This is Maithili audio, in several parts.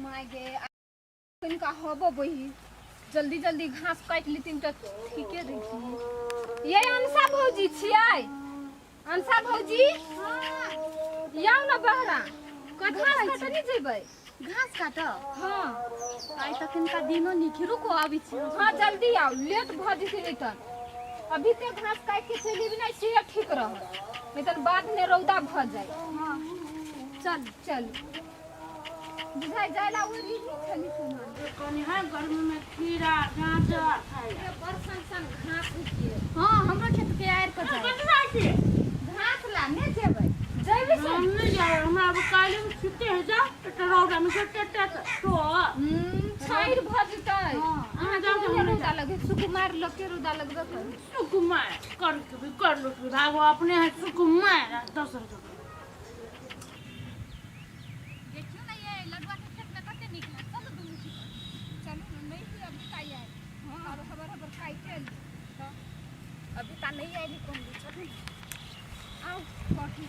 My गे, कनिका हबो बही, जल्दी जल्दी घास काटि लेथिन तऽ ठीके रहितियै। ये अंशा भौजी छियै? अंशा भौजी, आउ ने बहरा, घास काटऽ नहि जेबै? घास काटऽ? हाँ। आइ तऽ कनिका दिनो नीक है, रुको, आबै छी। हाँ, जल्दी आउ, लेट भऽ जेतै। नहि तऽ अभी ते घास काटि के चलि एबी ने से ठीक रहत, नहीं तऽ बाद में रौदा भऽ जाए। हाँ, चल। चल बुझाइ जाय ला ओहि नहीं छली सुना। कनि है गर्मी में खीरा गाजर खाइ। ये बड़ सन सन घास उठिए। हाँ, हमरो खेत के आड़ि पर जाय। कथी जाइ छी? घास ला ने जेबै, जेबै से। हम नहि जायब, हमरा अब काल्हि में छुट्टी है। जाओ तऽ रौदा में से टेटे तो छाइर भऽ जेतै। हाँ। अहाँ जाउ, के हम नहि रौदा लगे, सुकुमार लोग के रौदा लगबे करू। सुकुमार करके भी कर लो भागो, अपने है सुकुमार, दोसर के देखियौ ने, ये लडुआ के खेत में कते नीक है। चलू दुनू छी। चलू ने, नहीं ही अभी ताई आयल। हाँ, और हबर हबर काटे ली तो अभी ता नहीं आयल। कम भी चलू ने। आउ कथी।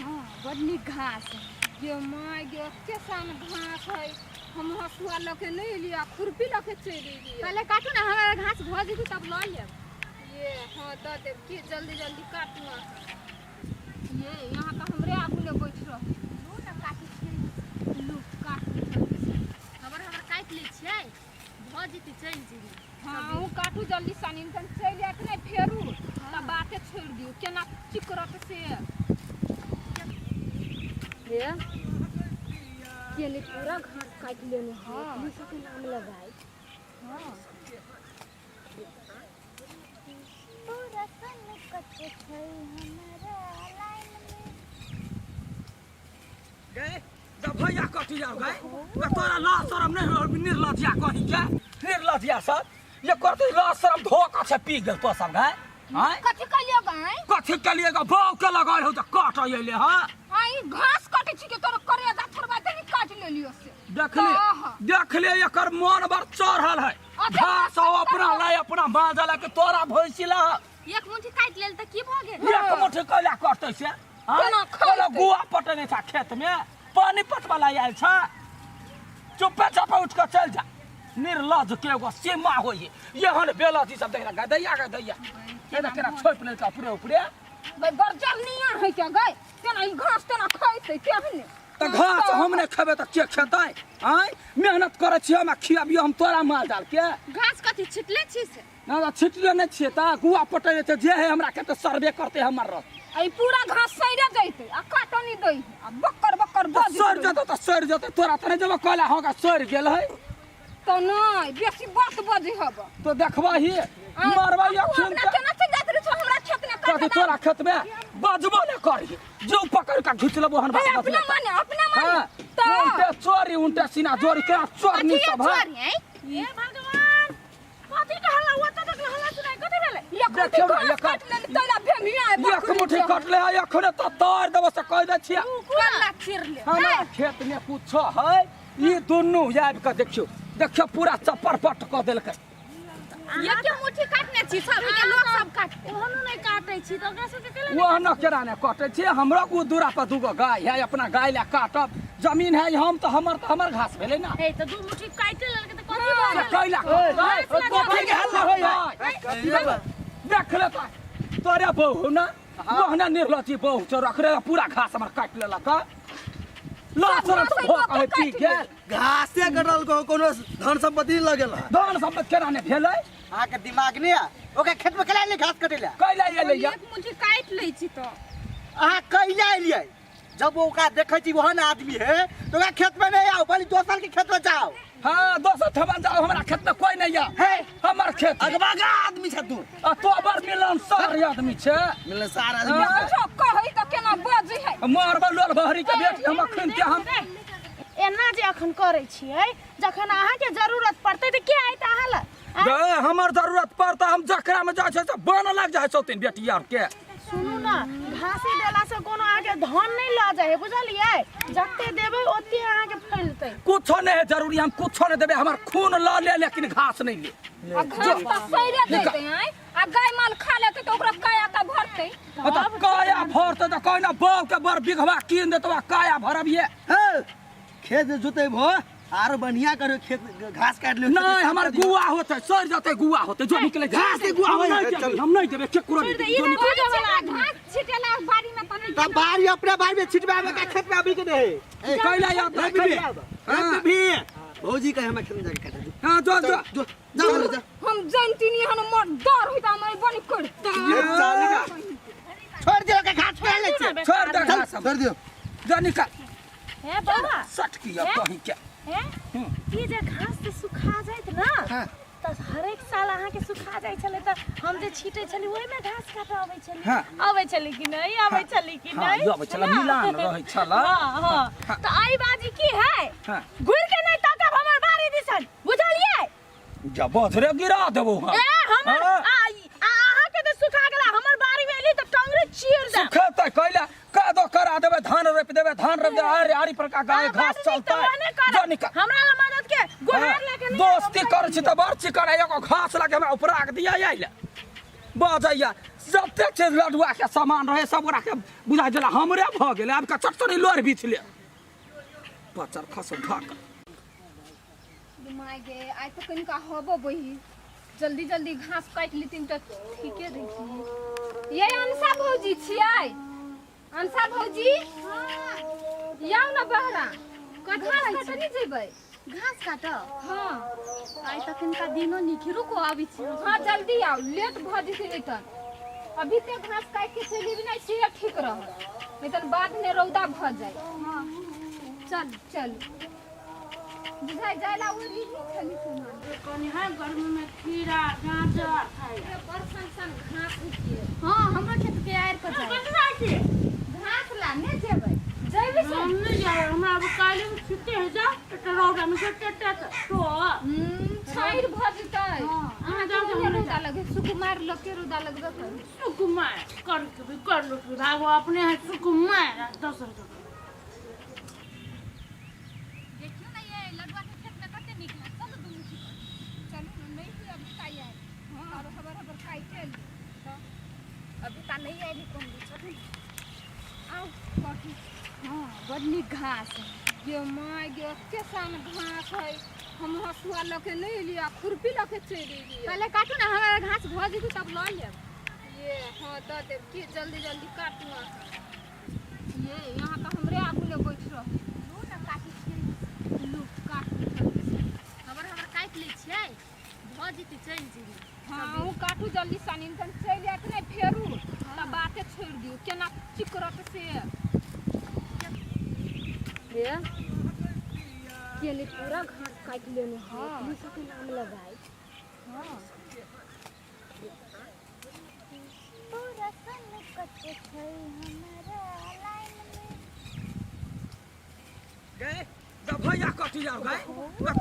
हाँ, बड नीक घास है। गे my गे, एते सन घास है, हम हसुआ लऽ के नहीं एलियै, खुरपी लऽ के चलि एलियै। पहले काटू ने, हमरा घास भऽ जेतै तब लऽ लेब। ये हाँ, दऽ देब की। जल्दी जल्दी काटू अहाँ। ये यहाँ तऽ हमरे आगू ने बैठ रह। लू ने, काटै छियै। लू, काटू जल्दी से। हबर हबर काटि लै छियै, भऽ जेतै, चलि जेबै। हाँ, अहूँ काटू जल्दी सानी, तन चलि जायत नहि फेरू तऽ बाते छोड़ि दियौ, केना चिकरत से। हे केने पूरा घास काटि लेने है। हाँ। सबके नाम लगाए। हाँ। पूरा सन कत छै हमरा लाइन में। गए जब भैया कथी जाओ गए तो तोरा लाज शरम नहीं हो? निर्लज्जिया कही के, निर्लज्जिया सब ये करते, लाज शरम धोखा से पी गेल तो सब गए आय। कथी कहलियो गाय? कथी के लिए बाव के लगाल हो त काट अइले? हां। आई घास काटे छी के तोर करे दा थोड़बा देनी काट लेलियो से। देख ले। आहा। देख ले, एकर मन बर चढ़ल है। अच्छा, घास हो अपना ला, अपना मांजला के तोरा भैंसी ला। एक मुट्ठी काटि लेल तऽ की भऽ गेल? एक मुट्ठी कैला कटतै से आँय? केना खैतै? कोनो गुआ पटेने छ खेत में, पानी पटवाला आयल छ? चुप्पे चापे उठ के चल जा। निर्लज के एगो सीमा होइ है। एहन बेलज ई सब देख गदैया गदैया केना केना छोपि लेलकै उपरे उपरे। भाई बड़ निया है क्या गए, केना ई घास तेना खैतै केहने? तऽ घास हम नहि खेबै तऽ के खेतै आँय? मेहनत करै छियै हम आ खियाबियौ हम तोरा माल जाल के? घास कथी छिटले छी से? ना ना, छिटले नहि छियै तऽ गुआ पटै छै जे है हमरा खेत, सर्वे करतै हमर रस। ई पूरा घास सड़े जैतै आ काटनी दै आ बक्कर बक्कर तऽ बज। सड़ि जेतै तऽ सड़ि जेतै, तोरा तऽ नहि जेबो कहला हँ सड़ि गेल है। तऽ नहि बेसी बात बजै हब। तो देखबही, मरबै अखन। अपना केना चलि जाइत रहै छौ हमरा खेत में? कथी तोरा खेत में बजबो नहि करही, जो पकड़ के घीच लेबो हन। बात अपना माने, अपना माने। हाँ, तऽ उल्टे चोरी, उल्टे सीना जोरी केना चोरनी कथी सब है। चोरी है? हे भगवान, कथी के हल्ला हुआ? तक हल्ला सुनाई, कथी भेलै? एक मुट्ठी देखियौ ने, घास काटि लेली तैला भेमिया है। एक मुट्ठी कटले है एखने तऽ तार देबो से कहि दै छियै। कल्ला चिर ले। हमरा खेत में कुछो है, ई दुनू आबि कऽ देखियौ, देखियौ, पूरा चप्पर पट कऽ देलकै। एक मुट्ठी काटने छी, सब के लोग सब काटते। ओहनो नहि काटै छी तऽ ओकरा सबके केला? ओहनो केना नहि कटै छै? हमरा ओ दूरा पर दूगो गाय है, अपना गाय लए काटब, जमीन है हम तऽ हमर तऽ हमर घास भेलै ने। हे, तऽ दू मुट्ठी काटि लेलकै तऽ कथी भऽ से गेलै? कैला कटतै? कथी के हल्ला होय है? देख ले तऽ तोरे बहू ने ओहने निर्लजी बहू छौ, रखले पूरा घास हमर काटि लेलक। लाज शरम तऽ भऽ कहे पी गेल। घासे कटल को कोनो धन संपत्ति नहीं लगेल है। धन संपत्ति केना नहि भेलै? अहाँके दिमाग नहीं है? ओकरा खेत में कैला एलियै घास कटै ला? कैला एलै या? एक मुट्ठी काटि लै छी तऽ अहाँ कैला एलियै? जब ओकरा देखै छी ओहन आदमी है तो ओकरा खेत में नहीं आओ, पहले दोसर के खेत में जाओ। हाँ, दोसर ठमन जाओ, हमरा खेत में कोई नहीं या हे। हमर खेत है। अगबागा आदमी छ तू। आ तो बड़ मिलनसार आदमी छै। मिलनसार आदमी हाँ। छै। कुछो कहै तऽ केना बजै है। मारबा लोल बहरी के बेटी, हम अखन के हम एना जे अखन करै छियै, जखन अहाँके जरूरत पड़तै तऽ के आयत अहाँ लग? गे, हमर जरूरत पड़ता हम जकरा में जाइ छै से बन लग जाइ छथिन बेटी आर के। सुनू ने, घासी देलासँ कोनो अहाँके धन नहि लऽ जाइ है, बुझलियै? जते देबै ओते अहाँके फैलतै। कुछो नहीं है जरूरी, हम कुछो नहीं देबे, हमर खून ल ले लेकिन घास नहीं ले। आ घास तऽ सड़े जैतै आँय, आ गाय माल खा लेतै तऽ ओकरा काया तऽ भरतै। आ तऽ काया भरतै तऽ कहै ना बाप के बड़ बिघवा कीन देतौ आ काया भरबिये। हे, खेत जोते भो आरो बढ़िया करो खेत घास काट लियो। नहीं हमर गुआ होते सर जते गुआ होते जो निकले घास के गुआ हम होय नहीं है, देबै, चल। हम नहीं देबै केकरो नहीं देबै, जो निकले। घास छिटेला बाड़ी में तनी तब बारी अपने बारी में छिटवावे का खेत में अभी के नहीं। कैला याद रख रख भी हाँ। रख भी भौजी कहे हमरा खेत में जाके काटे दे। हां जो जो जो जा जा। हम जानती नहीं हम मोर डर होता हमर बनी करता। ये चल जा। छोड़ दियो के घास पे ले छे। छोड़ दे घास छोड़ दियो। जो निकल। हे बाबा सटकी अब कहीं के हे ई जे घास से सुखा जाइत ना हां तऽ हरेक साल अहाँके सुखा जाइ छलै तऽ हम जे छीटै छली ओहिमे घास काटऽ अबै छली। हाँ। अबै छली कि नहि अबै छली कि हाँ, नहि? अबै छलै, मिलान रहै छलै। हाँ हाँ तऽ एहि बाजी की है हाँ। घुरि के नहि ताकब हमर बाड़ी दिसन बुझलियै? जा बजरे गिरा देबो हम। ए हमर हाँ। आ आ अहाँके तऽ सुखा गेला हमर बाड़ी में एली तऽ टंगरे चीर दे। सुखेतै कैला कादो करा देबै धान रोपि देबै धान रोपि देबै आरे आरी पर का गाय हाँ, घास बड नीक चलतै। तऽ ओहने करब। जो निकल। हमरा ला मदद के गुहार लए के नहि दोस्ती आबब। करै छी तऽ बड़ चिकन एगो घास लगे हमरा उपरा के दिया आइल बजैया जते चीज लडुआ के सामान रहे सब ओकरा के बुझा देला हमरे भऽ गेलै आब के चटचनी लोर बीछ ले पचर खस ढक। My गे आइ तऽ कनिका हबो बही जल्दी जल्दी घास काटि लेतिन तऽ ठीके रहितियै। ये अंशा भौजी छियै? अंशा भौजी आउ ने बहरा। घास काटऽ नहि जेबै? घास काटऽ? हाँ। आइ तऽ कनिका दिनो नीक है, रुको आबै छी। हाँ जल्दी आउ लेट भऽ जेतै नहि तऽ अभी ते घास काटि के चलि एबै ने से ठीक रहत नहीं तऽ बाद में रौदा भऽ जाय। हाँ चल चल बुझाइ जाय ला ओहि लीली छली सुना। कनि है गर्मी में खीरा गाजर खाइ। बड़ सन सन घास उठिए। हाँ हमरो खेत के आड़ि पर जाय। कतऽ जाइ छी? घास ला नहि जेबै? जेबै से? हम नहि जायब हमरा अब काल्हि छुट्टी हो जाओ तऽ रौदा में से तो छाइर भऽ जेतै। हाँ अहाँ जाउ, के हम नहि रौदा लगे सुकुमार लोग के रौदा लगबे करू। सुकुमार कर के भी कर लो भागो अपने है सुकुमार दोसर जगह। देखियो ना ये लडुआ के खेत में कते नीक लागत। चलू दुनू छी चलू ने नहीं हुई अभी का आयल और हबर हबर काटे ली अभी ता नहीं आयल कम दू चलू। आउ कथी। हाँ बड नीक घास। गे my गे एते सन घास है हम हसुआ लऽ के नहि एलियै खुरपी लऽ के चलि एलियै। पहले काटू ना हमरा घास भऽ जेतै तब लऽ लेब। ये हाँ दऽ देब की जल्दी जल्दी काटू अहाँ। ये यहाँ तऽ हमरे आगू ने बैठ रहल। लू ना काटै छियै। लू काटू जल्दी से। हबर हबर काटि लै छियै भऽ जेतै चलि जेबै। हाँ अहूँ काटू जल्दी सानी तन चलि आयत नहि फेरू तऽ बाते छोड़ि दियौ केना चिकरत से। हे केने पूरा घास काटि लेने है पुलिस के नाम लगाई। तोरा सन कते छै हमरा लाइन में। गे जब भैया कथी जाओ गए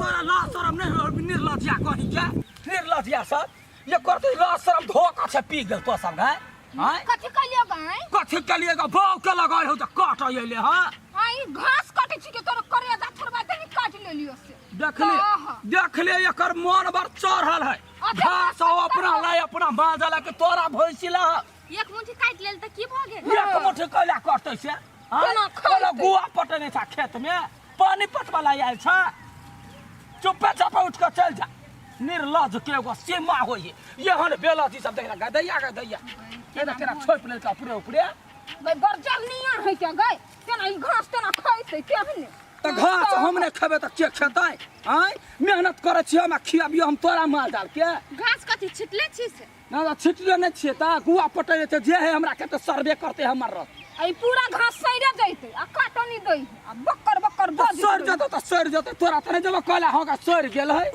तोरा लाज शरम नहीं हो निर्लज्जिया कहीं के निर्लज्जिया सब ये करते लाज शरम धोखा से पी गेल तो सब गए हैं? कथी कहलियो गाय? कथी कहलिए गा बाव के लगाय हो त काट अइले हां। आई घास काटे छी के तोर करे जा थोड़बा तनी काट लेलियो से। देखले देखले एकर मन बर चढ़ल है। अच्छा, घास हो अपना लाय अपना माजा ला के तोरा भैंसी ला। एक मुट्ठी काटि लेल तऽ की भऽ गेल? एक मुट्ठी कैला करतै से? हाँ? केना खैतै? कहलक गुआ पटने छा खेत में पानी पटवाला आयल छा चुपे चापे उठ के चल जा। निर्लज के एगो सीमा होई एहन बेलज ई सब देखला गदैया गदैया केना केना छोपि लेलका पूरे ऊपरे। गई बड़ जलनिया है क्या गई केना ई घास तेना खैतै केहने? तऽ घास हम नहि खेबै तऽ के खेतै? आँय मेहनत करै छियै हम आ खियाबियौ हम तोरा माल जाल के। घास कथी छिटले छी से? ना ना छिटले नहि छियै तऽ गुआ पटै छै जे है हमरा के तऽ सर्वे करतै हमर रस। ई पूरा घास सड़े जैतै आ काटनी दै आ बक्कर बक्कर तऽ बज सड़ि जेतै तऽ सड़ि जेतै तोरा तऽ नहि जेबो कहला हँ सड़ि गेल है।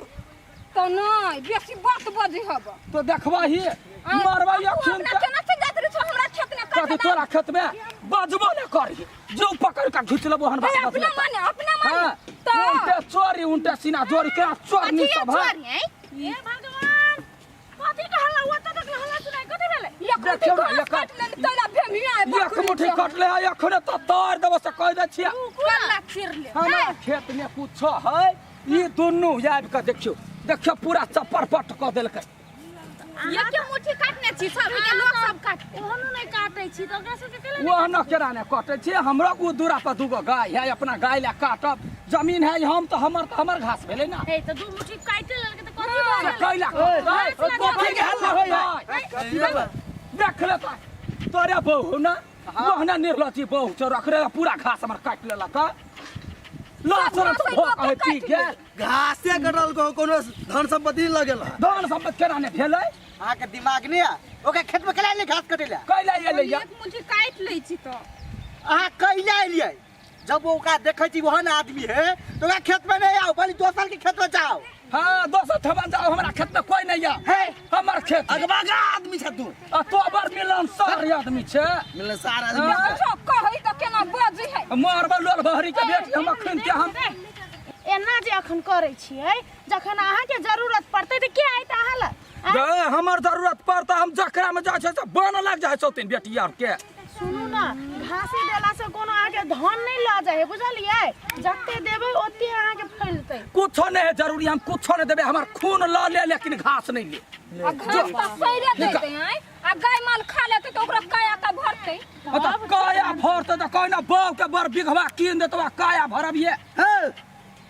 तऽ नहि बेसी बात बजै हब। तो देखबही मरबै अखन अपना केना चलि जाइत रहै छौ हमरा खेत में कथी तोरा खेत में बजबो नहि करही जो पकड़ के घिच लेबो हन बात अपना माने अपना माने हाँ, तऽ उल्टे चोरी उल्टे सीना जोरी केना चोरनी कथी सब है। चोरी है? हे भगवान कथी के हल्ला हुआ तक हल्ला सुनाई कथी भेलै? एक मुट्ठी देखियौ ने, घास काटि लेली तैला भेमिया है एक बकरी मुट्ठी के। कटले है अखने तऽ तार देबो से कहि दै छियै। कल्ला चिर ले। हमरा खेत में कुछो है ई दुनू आबि कऽ देखियौ देखियौ पूरा चप्पर पट कऽ देलकै। एक मुट्ठी काटने छी सब के लोग सब काटते। ओहनो नहि काटै छी तऽ ओकरा सबके केला ओहनो केना नहि कटै छी हमरा ओ दूरा पर दूगो गाय है अपना गाय लए काटब जमीन है हम तो हमर तो हमर घास भेलै ना। हे तऽ दू मुट्ठी काटि लेलकै तऽ कथी भऽ से गेलै? कैला कथी के हल्ला होय है? कथी बाबा? देख ले तो तोरे बहू ना ओहना निर्लजी बहू छौ रखरे पूरा घास हमर काटि लेलक लाज शरम तो भऽ कहे पी गेल। घासे कटल को कोनो धन संपत्ति नहीं लगेल है। धन संपत्ति केना ने भेलै? अहाँके दिमाग नहीं है ओकरा खेत में केला एलियै घास कटै लए? कैला एलै या? एक मुट्ठी काटि लै छी तऽ। अहाँ कैला एलियै? जब ओकरा देखै छी ओहन आदमी है तो ओकरा खेत में नहीं आओ, बलि दोसर के खेत में जाओ। हाँ दोसर ठमन जाओ, हमरा खेत में कोई नहीं आ। हे हमर खेत अगबागा आदमी छ तू। आ तो बड़ मिलनसार आदमी छ। मिलनसार आदमी हाँ। छ। सब कहै तऽ केना बजै है। मारबा लोल बहरी के बेटी हम अखन के हम एना जे अखन करै छियै, जखन अहाँके जरूरत पड़तै तऽ के आयत अहाँ लग? गे, हमर जरूरत पड़तै हम जकरा में जाइ छै से बन लग जाइ छौ तीन बेटी आर के। सुनू ना, घासी देला से कोनो अहाँके धन नहीं लऽ जाइ है, बुझलियै? जते देबै ओते अहाँके फैलतै। कुछो नहीं है जरूरी, हम कुछो नहीं देबै, हमर खून लऽ ले लेकिन घास नहीं ले। आ घास तऽ सैरे देतै आँय, आ गाय माल खा लेतै तऽ ओकरा काया तऽ भरतै। तऽ काया भरतै तऽ कहै ना बाप के बड़ बिघवा कीन देतौ आ काया भरबिहे। हे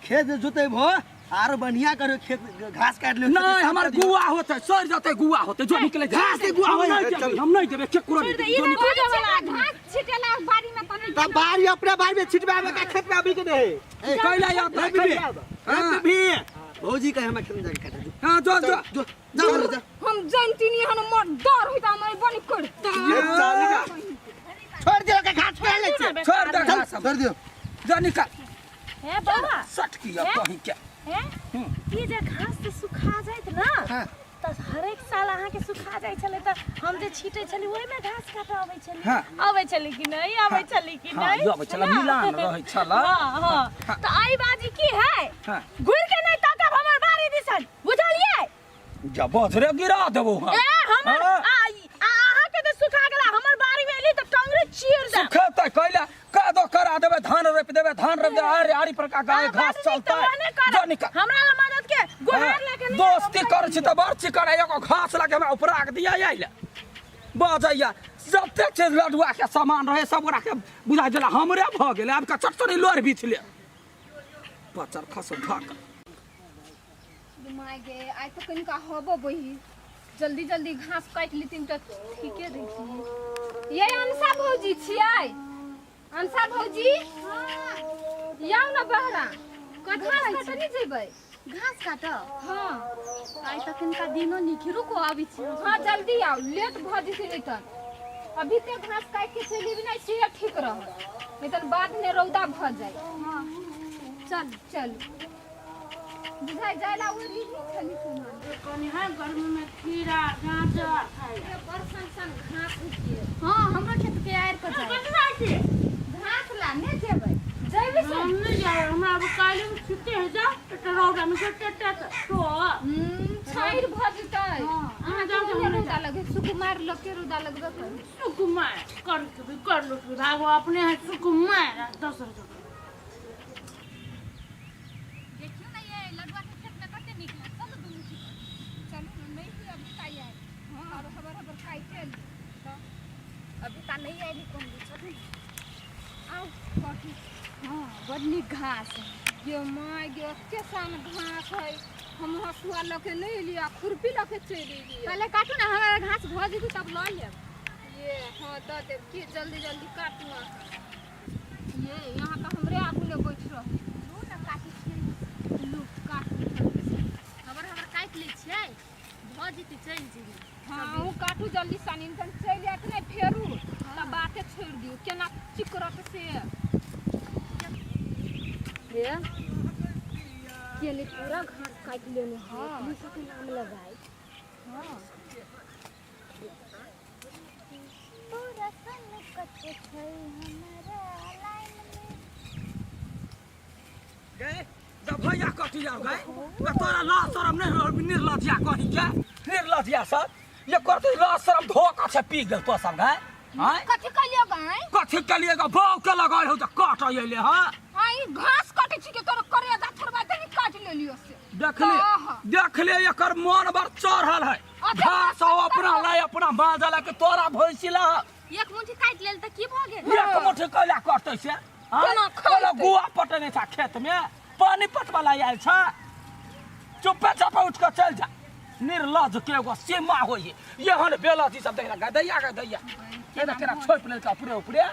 खेत जोते भो आरो बढ़िया करो खेत घास काट ले। नहीं हमर गुआ होतै सड़ जतै गुआ होतै जो निकले घास के गुआ होय। हम नहीं देबै, हम नहीं देबै केकरो नहीं देबै, जो निकले। घास छिटेला बाड़ी में तऽ नहीं। तब बाड़ी अपने बाड़ी में छिटबा में का खेत में अभी के नहीं। कैला याद हाँ, कैला। हाँ, भी भौजी कहे हमरा खेत में जाके काटे। हाँ जो जो जो जा जा हम जानती नहीं हन मोर डर होइत हम बनी करता। छोड़ दियो के घास पे ले छी। छोड़ दे घास छोड़ दियो जा निकल। हे बाबा सटकी अब कहीं के हे ई जे घास से सुखा जाइत ना हाँ। तऽ हरेक साल अहाँके सुखा जाइ छलै तऽ हम जे छीटै छली ओहिमे घास काटऽ अबै छली। हाँ। अबै छली कि नहि? अबै छली कि हाँ, नहि? अबै छलै, मिलान रहै छलै। हाँ, हाँ। तऽ एहि बाजी की है हाँ। घुरि के नहि ताकब हमर बाड़ी दिसन, बुझलियै? जा बजरे गिरा देबो हम। ए हमर हाँ। आ अहाँके तऽ सुखा गेला, हमर बाड़ी में एली तऽ टंगरी चीर दे। सुखेतै कैला कादो करा देबै, धान रोपि देबै, धान रोपि देबै, आरे आरी पर का गाय हाँ, घास बड नीक चलतै। तऽ ओहने करब। जो निकल। हमरा ला मदद के गुहार लए के नहि दोस्ती आबब। करै छी तऽ बड़ चिकन है, एगो घास लगे हमरा उपराग दिया आइल बजैया जते छै लडुआ के सामान रहे सब ओकरा के बुझा देला हमरे भऽ गेलै। आब के चटचटी लोर बीछ ले पचर खस ढक। My गे आइ तऽ कनिका हबो बही, जल्दी जल्दी घास काटि लेथिन तऽ ठीके रहितियै। ये अंशा भौजी छियै? अंशा भौजी आउ ने बहरा, घास काटऽ नहि जेबै? घास काटऽ? हाँ। आइ तऽ कनिका दिनो नीक है, रुको आबै छी। हाँ जल्दी आउ, लेट भऽ जेतै नहि तऽ। अभी ते घास काटि के चलि एबी नहि से ठीक रहत, नहीं तऽ बाद में रौदा भऽ जाय। हाँ चल चल बुझाइ जाय ला ओहि लीली छली सामान। कनि है गर्मी में खीरा गाजर खाइ। ये बड़ सन सन घास उठिए। हाँ हमरो खेत के आरि पर जाय। कथी खाइ छी? घास ला नहि जेबै? जेबै से? हम नहि जायब, हमरा अब काल्हि छुट्टी है जा तऽ रौदा में से टेटे तो छाइर भऽ जेतै। हाँ, अहाँ जाउ, के हम नहि रौदा लगे, सुकुमार लोग के रौदा लगबे करू। सुकुमार कर के भी कर लो भागो अपने है सुकुमार दोसर जगह। देखियौ ने ये लडुआ के खेत में कते नीक है, चलू दुनू ठीक। चलू ने, नहीं हुई अभी ताई आयल। हाँ और हबर हबर काटि ली तऽ अभी ता नहीं आयली कम चलू। आउ काटू। हाँ बड़ नीक घास है। गे my गे एते सन घास है, हम हसुआ लऽ के नहि एलियै आ खुरपी लऽ के चलि एलियै। पहले काटू ने, हमरा घास भऽ जेतै तब लऽ लेब। ये हाँ दऽ देब की, जल्दी जल्दी काटू अहाँ। ये यहाँ तऽ हमरे आगू ने बैठ रहल। लू ने काटै छियै। लू काटू। हबर हबर काटि लै छियै, भऽ जेतै चलि जेबै। हाँ अहूँ काटू जल्दी सानी, तहन चलि जायत नहि फेरू तऽ बाते छोड़ि दियौ, केना चिकरत से। हे केले पूरा घास काटि लेने है, पुलिस के नाम लगाए। हाँ पूरा सन कत छै हमरा लाइन में। गे जब भैया कथी जाओ गए तो तोरा लाज शरम नहीं हो निर्लज्जिया कहीं के निर्लज्जिया सब ये करते लाज शरम धोखा से पी गेल तो सब गए। हाँ कथी कहलियो गाय? कथी कहलिए गा बाव के लगाए हो त काट अइले। हां आई घास काटे छी के तोरा करे दा थोड़बा तनी काट लेलियो से। देखले आहा। देखले एकर मन बर चढ़ल है। अच्छा, घास हो अपना लाय अपना माल जाला के तोरा भैंसी ला। एक मुट्ठी काटि लेल तऽ की भऽ गेल? एक मुट्ठी कैला कटतै से? केना कोनो खैतै? गुआ पटने छ खेत में पानी पटवाला आयल छ चुपे चापे उठ के चल जा निर्लज के एगो सीमा होई एहन बेलजी सब देख गदैया गदैया केना केना छोपि लेलकै उपरे उपरे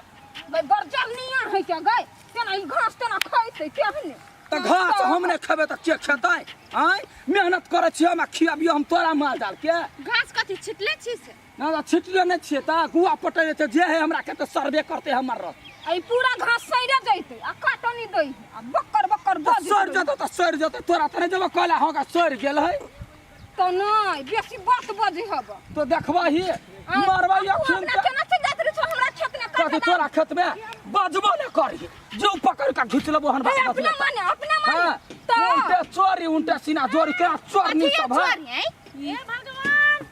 गई बरजरनिया है क्या गई केना ई घास तेना खैतै केहने तऽ घास हम नहि खेबै तऽ के खेतै आँय मेहनत करै छियै हम आ खियाबियौ हम तोरा माल जाल के घास कथी छिटले छी से ना ना छिटले नहि छियै तऽ गुआ पटै छै जे है हमरा के तऽ सर्वे करतै हमर रस आ ई पूरा घास सड़ि जैतै आ काटनी दै आ बक्कर बक्कर तऽ बज सड़ि जेतौ तऽ सड़ि जेतै तोरा तऽ नहि देबो कहला हँ सड़ि गेल है तऽ नहि बेसी बात बजै हब तो देखबही मरबै अखन अपना केना चलि जाइत रहै छौ हमरा खेत में कथी तोरा खेत में बजबो नहि करही जो पकड़ के घीच लेबो हन हे अपना माने अपना माने हाँ तऽ उनटे चोरी उनटे सीना जोरी केना चोरनी कथी सब है चोरी है हे भगवान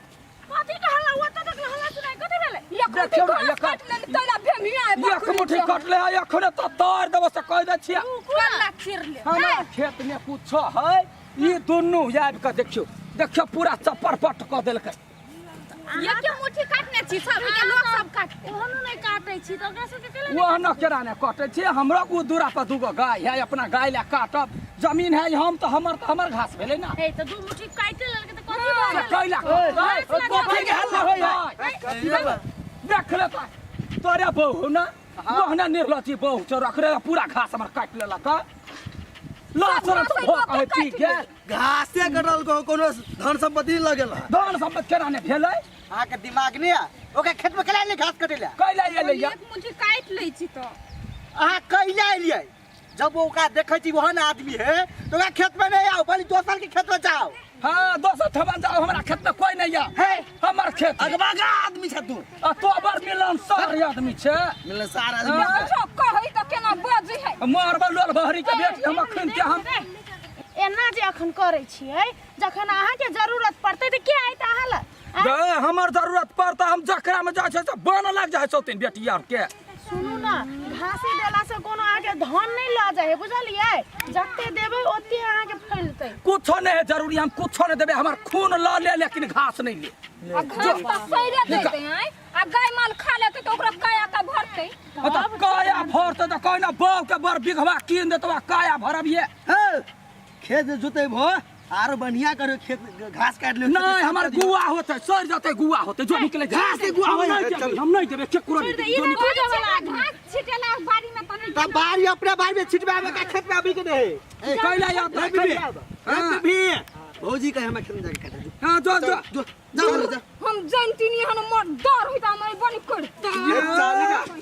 कथी के हल्ला ओतऽ तक हल्ला सुनाइ कथी भेलै एक मुट्ठी देखियौ ने, घास एक- काटि लेली तैला भेमिया एक मुट्ठी कटले है अखने तो तार देबो से कह दै छियै कल्ला चिर ले हमरा खेत में कुछो है ई दुनू आबि कऽ देखियौ देखियौ पूरा चप्पर पट कऽ देलकै एक मुट्ठी काटने छी सब के लोग सब काटते ओहनो नहि काटै छी तऽ ओकरा सबके केला ओहन केना नहि कटै छै हमरा ओ दूरा पर दूगो गाय है अपना गाय लए काटब जमीन है हम तऽ हमर घास भेलै ने हे तऽ दू मुट्ठी काटि लेलकै तऽ कथी भऽ से गेलै कैला कटतै? कथी के हल्ला होइए? कथी भेलै? देख ले तऽ तोरे बहू ने ओहने निर्लजी बहू छौ रखरे पूरा घास हमर काटि लेलक लाश घास भऽ कहै पी गेल घासे कटल को कोनो धन संपत्ति नहीं लगेल है धन सम्पत्ति केना नहि भेलै अहाँके दिमाग नहीं है ओकरा खेत में कैला एलियै घास कटै कैला एलै या एक मुट्ठी काटि लै छी तऽ अहाँ कैला एलियै जब ओकरा देखै छी ओहन आदमी है तो ओकरा खेत में नहीं आओ बलि दोसर के खेत में जाओ हाँ दोसर ठमन जाओ हमरा खेत में कोई नहीं या हे हमर खेत है। अगबागा आदमी छ तू आ तो बड़ मिलनसार आदमी छै मिलनसार आदमी हाँ। देखो कहै तऽ केना बजै है मारबा लोल बहरी के बेटी हम अखन के हम एना जे अखन करै छियै जखन अहाँके जरूरत पड़तै तऽ के आयत अहाँ लग आँय? गे, हमर जरूरत पड़ता हम जकरा में जाइ छै से बन लग जाइ छथिन बेटी आर के सुनू ने घासी देलासँ कोनो अहाँके धन नहि लऽ जाइ है बुझलियै जते देबै ओते अहाँके फैलतै कुछो नहीं है जरूरी हम कुछो नहीं देबे हमर खून ल ले लेकिन घास नहीं ले आ घास तऽ सड़ि जैतै आँय आ गाय माल खा लेतै तऽ ओकरा काया का भरतै आ तऽ काया भरतै तऽ कहना बाप के बड़ बिघवा कीन देतौ आ काया भरबिये हे खेत जोते भो आरो बढ़िया करो खेत घास काट ले नहीं हमर गुआ होते सड़ जते गुआ होते जो निकले घास के गुआ हम होय नहीं है, देबै, चल। हम नहीं देबै केकरो नहीं देबै, जो निकले घास छिटेला बाड़ी में तऽ नहि तब बारी अपने बारी में छिटबा में का खेत में अभी के नहीं कैला याद रख रख भी हाँ। भी भौजी कहे हमें खेत में जाके काटे हां जो जो जो जाओ जा हम जानती नहीं हम मोर डर होता हम बनी करता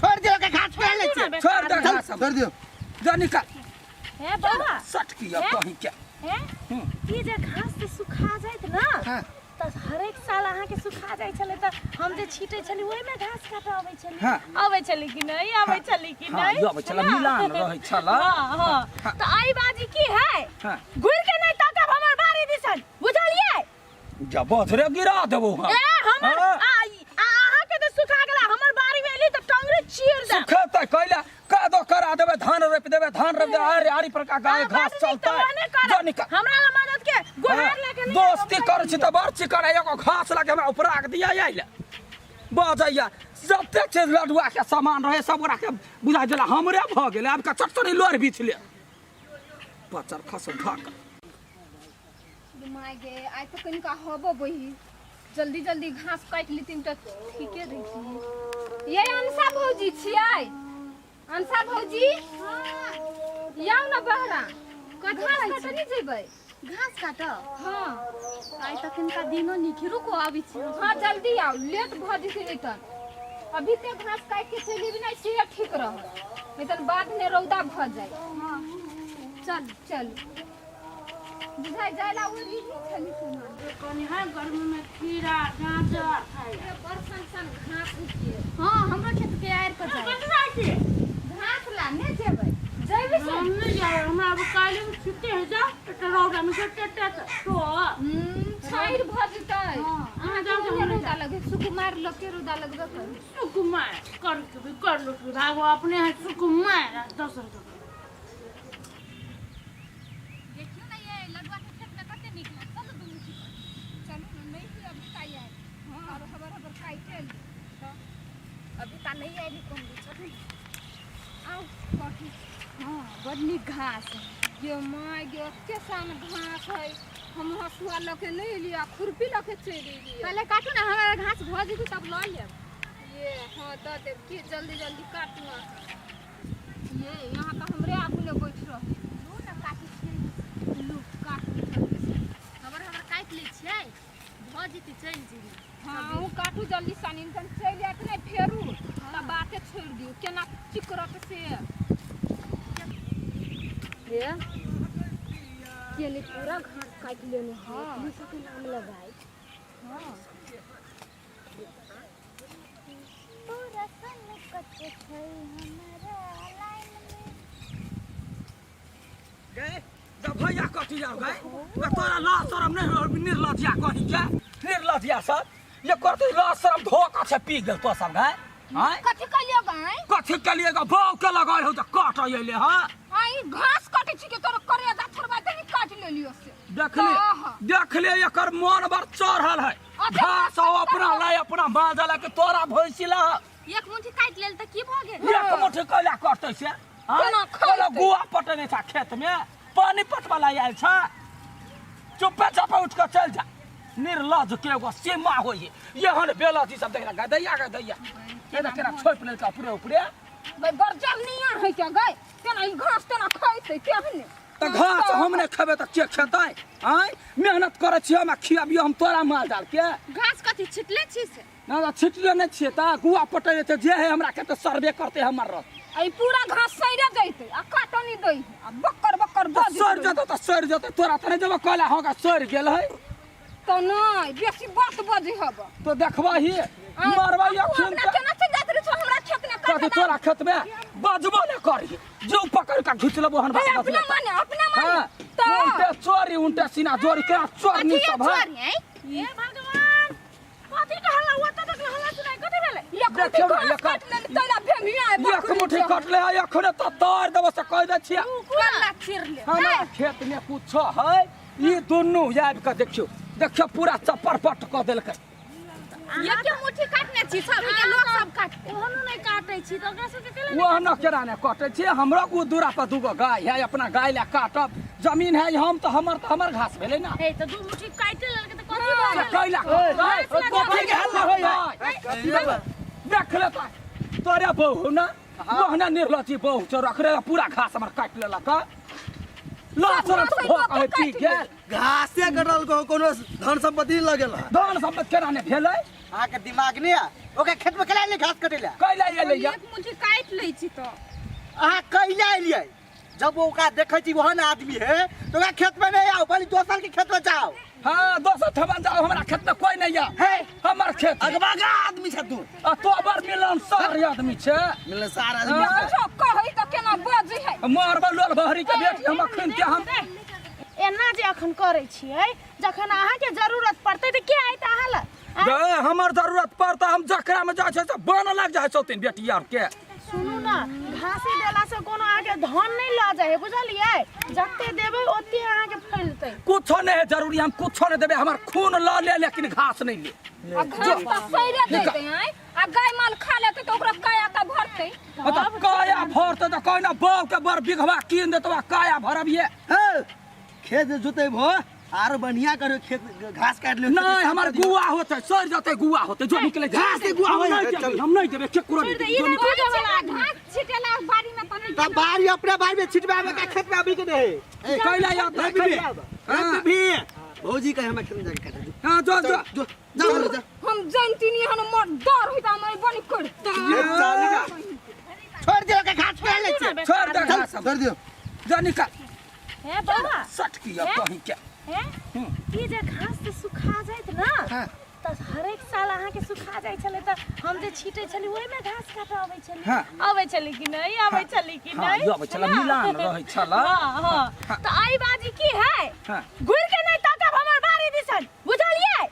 छोड़ दियो के घास पे ले छे छोड़ दे घास छोड़ दियो जो निकल हे बाबा सट किया कहीं के हे ई जे घास जे सुखा जाइत ना हाँ। तऽ हरेक साल अहाँके सुखा जाइ छलै तऽ हम जे छीटै छली ओहिमे घास काटऽ अबै छली हाँ। अबै छली कि नहि अबै छली कि हाँ, नहि ई अबै छलै, है ना? मिलान रहै छलै। हाँ हाँ तऽ एहि बाजी की है हाँ। घुरि के नहि ताकब हमर बाड़ी दिसन बुझलियै जा बजरे गिरा देबो हम ए हमर हाँ। आ आ अहाँके तऽ सुखा गेला हमर बाड़ी में एली तऽ टंगरे चीर देब सुखेतै कैला कादो करा देबै धान रोपि देबै धान रोपि देबै आरे आरी पर का गाय अहाँ घास बड नीक चलतै तऽ ओहने करब। जो निकल हमरा लग मदद के गोहार लऽ के नहि दोस्ती आबब। करै छी तऽ बड़ चिकन एगो घास लगे हमरा उपरा के दिया आइल बजैया जतेक छै लडुआ के सामान रहे सब गोरा के बुझा देला हमरे भऽ गेलै आब के चटचनी लोर बीछ ले पचर खस ढक माय गे आइ तऽ कनिका हबो बही जल्दी जल्दी घास काटि लेथिन तऽ ठीके रहितियै। ये अंशा भौजी छियै? अंशा भौजी आउ ने बहरा। कथी घास कहै काटऽ छी? नहि जेबै? घास काटऽ? हाँ। आइ तखनका दिनो नीक है, रुको आबै छी। हाँ जल्दी आउ, लेट भऽ जेतै नहि तऽ। अभी ते घास काटि के चलि एबै ने से ठीक रहत, नहि तऽ बादमे रौदा भऽ जाय। हाँ चल चलू। बुझाइ जाय ला ओहि नहीं छली सुना। कनि है गर्मी में खीरा गाजर खाइ। बड़ सन सन घास उठिए। हाँ हमरो खेत के आरि पर जाय। कतऽ जाइ छी? घास ला नहि जेबै? जेबै से? हम नहि जायब, हमरा अब काल्हि छुट्टी है जाओ तऽ रौदा में से टेटे तो छाइर भऽ जेतै। हाँ। अहाँ जाउ, के हम रौदा लगे सुकुमार लोग के रौदा लगबे करू। सुकुमार कर के भी कर लो भागो अपने है सुकुमार दोसर जगह। देखियौ ने ये लडुआ के खेत में कते नीक लागत। चलू दुनू छी। चलू ने, नहीं ही अभी ताई आयल। हाँ और हबर हबर काटे ली। अभी ता नहीं आयल कम चलू। आउ काटू। हाँ बड नीक घास गे माय गे, एते सान घास है, हम हसुआ लऽ के नहि एलियै आ खुरपी लऽ के चलि एलियै। पहिले काटू ने, हमरा घास भऽ जेतै तब लऽ लेब। ये हाँ दऽ देब की, जल्दी जल्दी काटू अहाँ। ये यहाँ तऽ हमरे आगू ने बैठ रहल। लू ने काटै छियै। लू काटू जल्दी से। हमर हमर काटि लै छियै, भऽ जेतै चलि जेबै। हाँ अहूँ काटू जल्दी सन, इनकन चलि जायत नहि फेरू तऽ बाते छोड़ि दियौ, केना चिकरत से। हे केने पूरा घास काटि लेने है, अपने सबके नाम लगाए। तोरा सन कते छै हमरा लाइन में। गे जब भैया कथी जाओ गए तोरा लाज शरम नहीं हो? निर्लज्जिया कही के, निर्लज्जिया सब ये करते, लाज शरम धोखा छै पी गेल तो सब गए। आँय कथी कहलियो गाय? कथी के लिए गा बाव के लगाए हो त काट अइले? हां आई घास काटे छी के तोरा करे दा थोड़बा तनी काट लेलियो से। देख ले, देख ले, एकर मन बर चढ़ल है। अच्छा, घास हो अपना ला, अपना माजा ला के तोरा भैंसी ला। एक मुट्ठी काटि लेल तऽ की भऽ गेल? एक मुट्ठी कैला करतै से? आँय? केना खैतै? कहलक गुआ पटेने छ खेत में, पानी पटवाला आयल छ। चुप्पे चापे उठ के चल जा। निर्लज के एगो सीमा होइ है, एहन बेलज ई सब देख गदैया गदैया केना केना छोपि लेलकै ऊपरे ऊपरे। भाई बरजल नियर है क्या गए, केना ई घास केना खैतै केहने? तऽ घास हम नहि खेबै तऽ के खेतै? आँय, मेहनत करै छियै हम आ खियाबियौ हम तोरा माल जाल के? घास कथी छिटले छी से? ना ना, छिटले नहि छियै तऽ गुआ पटै छै जे है, हमरा खेत सर्वे करतै हमर रस। आ ई पूरा घास सड़े जैतै आ काटनी दै है आ बक्कर बक्कर तऽ बज सड़ि जेतै तऽ सड़ि जेतै, तोरा तऽ नहि देबो कहला होगा सड़ि गेल है। तऽ नहि बेसी बात बजै हब। तो देखबही मरबै अखन। अपना केना चलि जाइत रहै छौ हमरा खेत में? कथी तोरा खेत में बजबो नहि करही, जो पकड़ के घीच लेबो हन। भाई अपना माने, अपना माने। हाँ, तऽ उल्टे चोरी उल्टे सीना जोरी केना चोरनी कथी सब है। चोरी है? हे भगवान, कथी के हल्ला हुआ? तक हल्ला सुनाई कथी भेलै? एक मुट्ठी देखियौ ने, घास काटि लेली तैला भेमिया है। एक मुट्ठी कटले है अखने तऽ तार देबो से कहि दै छियै। कल्ला चिर ले। हमरा खेत में कुछो है, ई दुनू आबि कऽ देखियौ देखियौ पूरा चप्पर पट कऽ देलकै। एक मुट्ठी काटने छी सब के लोक सब काटते। ओहनो नहि काटै छी तऽ ओकरा सबके केला? ओहनो केना नहि कटै छियै? हमरो ओ दूरा पर दूगो गाय है, अपना गाय लए काटब, जमीन है हम तऽ हमर तऽ हमर घास भेलै ने। हे तऽ दू मुट्ठी काटि लेलकै तऽ कथी भऽ से गेलै? कैला कटतै? कथी के हल्ला होइया? कथी भेलै? देख ले तऽ तोरे बहू ने ओहने निर्लज्जी बहू छौ, रखरे पूरा घास हमर काटि लेलक। लाज शरम तऽ भऽ कहे पी गेल। घासे कटल को कोनो धन संपत्ति नहीं लगल है। धन संपत्ति केना नहि भेलै? अहाँके दिमाग नहीं है? ओकरा खेत में केला एलियै घास कटै लए? कैला एलै? एक मुट्ठी काटि लै छी तऽ अहाँ कैला एलियै? जब ओकरा देखै छी ओहन आदमी है तऽ ओकरा खेत में नहीं आओ, बलि दोसर के खेत में जाओ। हाँ, दोसर ठमन जाओ, हमरा खेत में कोई नहीं आ। हे हमर खेत है। अगबागा आदमी छ तू। आ तो बड़ मिलनसार आदमी छै। मिलनसार आदमी हाँ। छै। छौ कहै तऽ केना बजै है। मरबा लोल बहरी के बेटी, हम अखन के हम एना जे अखन करै छियै, जखन अहाँके जरूरत पड़तै तऽ के आयत अहाँ लग? गे, हमर जरूरत पड़ता हम जकरा में जाइ छै से बन लग जाइ छथिन बेटी आर के। सुनू ने, घासे देलासँ कोनो अहाँके धन नहि लऽ जाइ है, बुझलियै? जते देबै ओते अहाँके फैलतै। कुछो नहीं है जरूरी, हम कुछो नहीं देबै, हमर खून लऽ ले लेकिन घास नहीं ले। आ घास तऽ सड़े जैतै आँय, आ गाय माल खा लेतै तऽ ओकरा काया तऽ भरतै। आ तऽ काया भरतै तऽ कहना बाप के बड़ बिघवा कीन देतौ आ काया भरबिये। हे खेत जोते भो आरो बढ़िया करो खेत, घास काट ले। नहीं, हमर गुआ होतै, सड़ जतै, गुआ होतै, जो निकले घास से गुआ हम होय। नहीं देबै, हम नहीं देबै केकरो नहीं देबै, जो निकले। घास छिटेला बाड़ी में तऽ नहि तब बाड़ी अपने बाड़ी में छिटबा में का खेत में अभी के नहीं। कैला याद ए, कैला? ए, बीबी, भौजी कहे हमरा खेत में जाके काटे। हाँ, जो जो जो जो जा। हम जानती नहीं हन, मोर डर होइत हमर बनी करता। छोड़ दियो के घास पे ले छै। छोड़ दे घास सब। छोड़ दियो। जो निकल। हे बौआ। सटकी अब कहीं के। हे ई जे घास जे सुखा जाइत ने हाँ। तऽ हरेक साल अहाँके सुखा जाइ छलै तऽ हम जे छीटै छली ओहिमे घास काटऽ अबै छली। हाँ। अबै छली कि नहि? अबै छली कि हाँ, नहि? अबै छलै, मिलान रहै छलै। हाँ हाँ, तऽ एहि बाजी की है, हाँ। घुरि के नहि ताकब हमर बाड़ी दिसन, बुझलियै?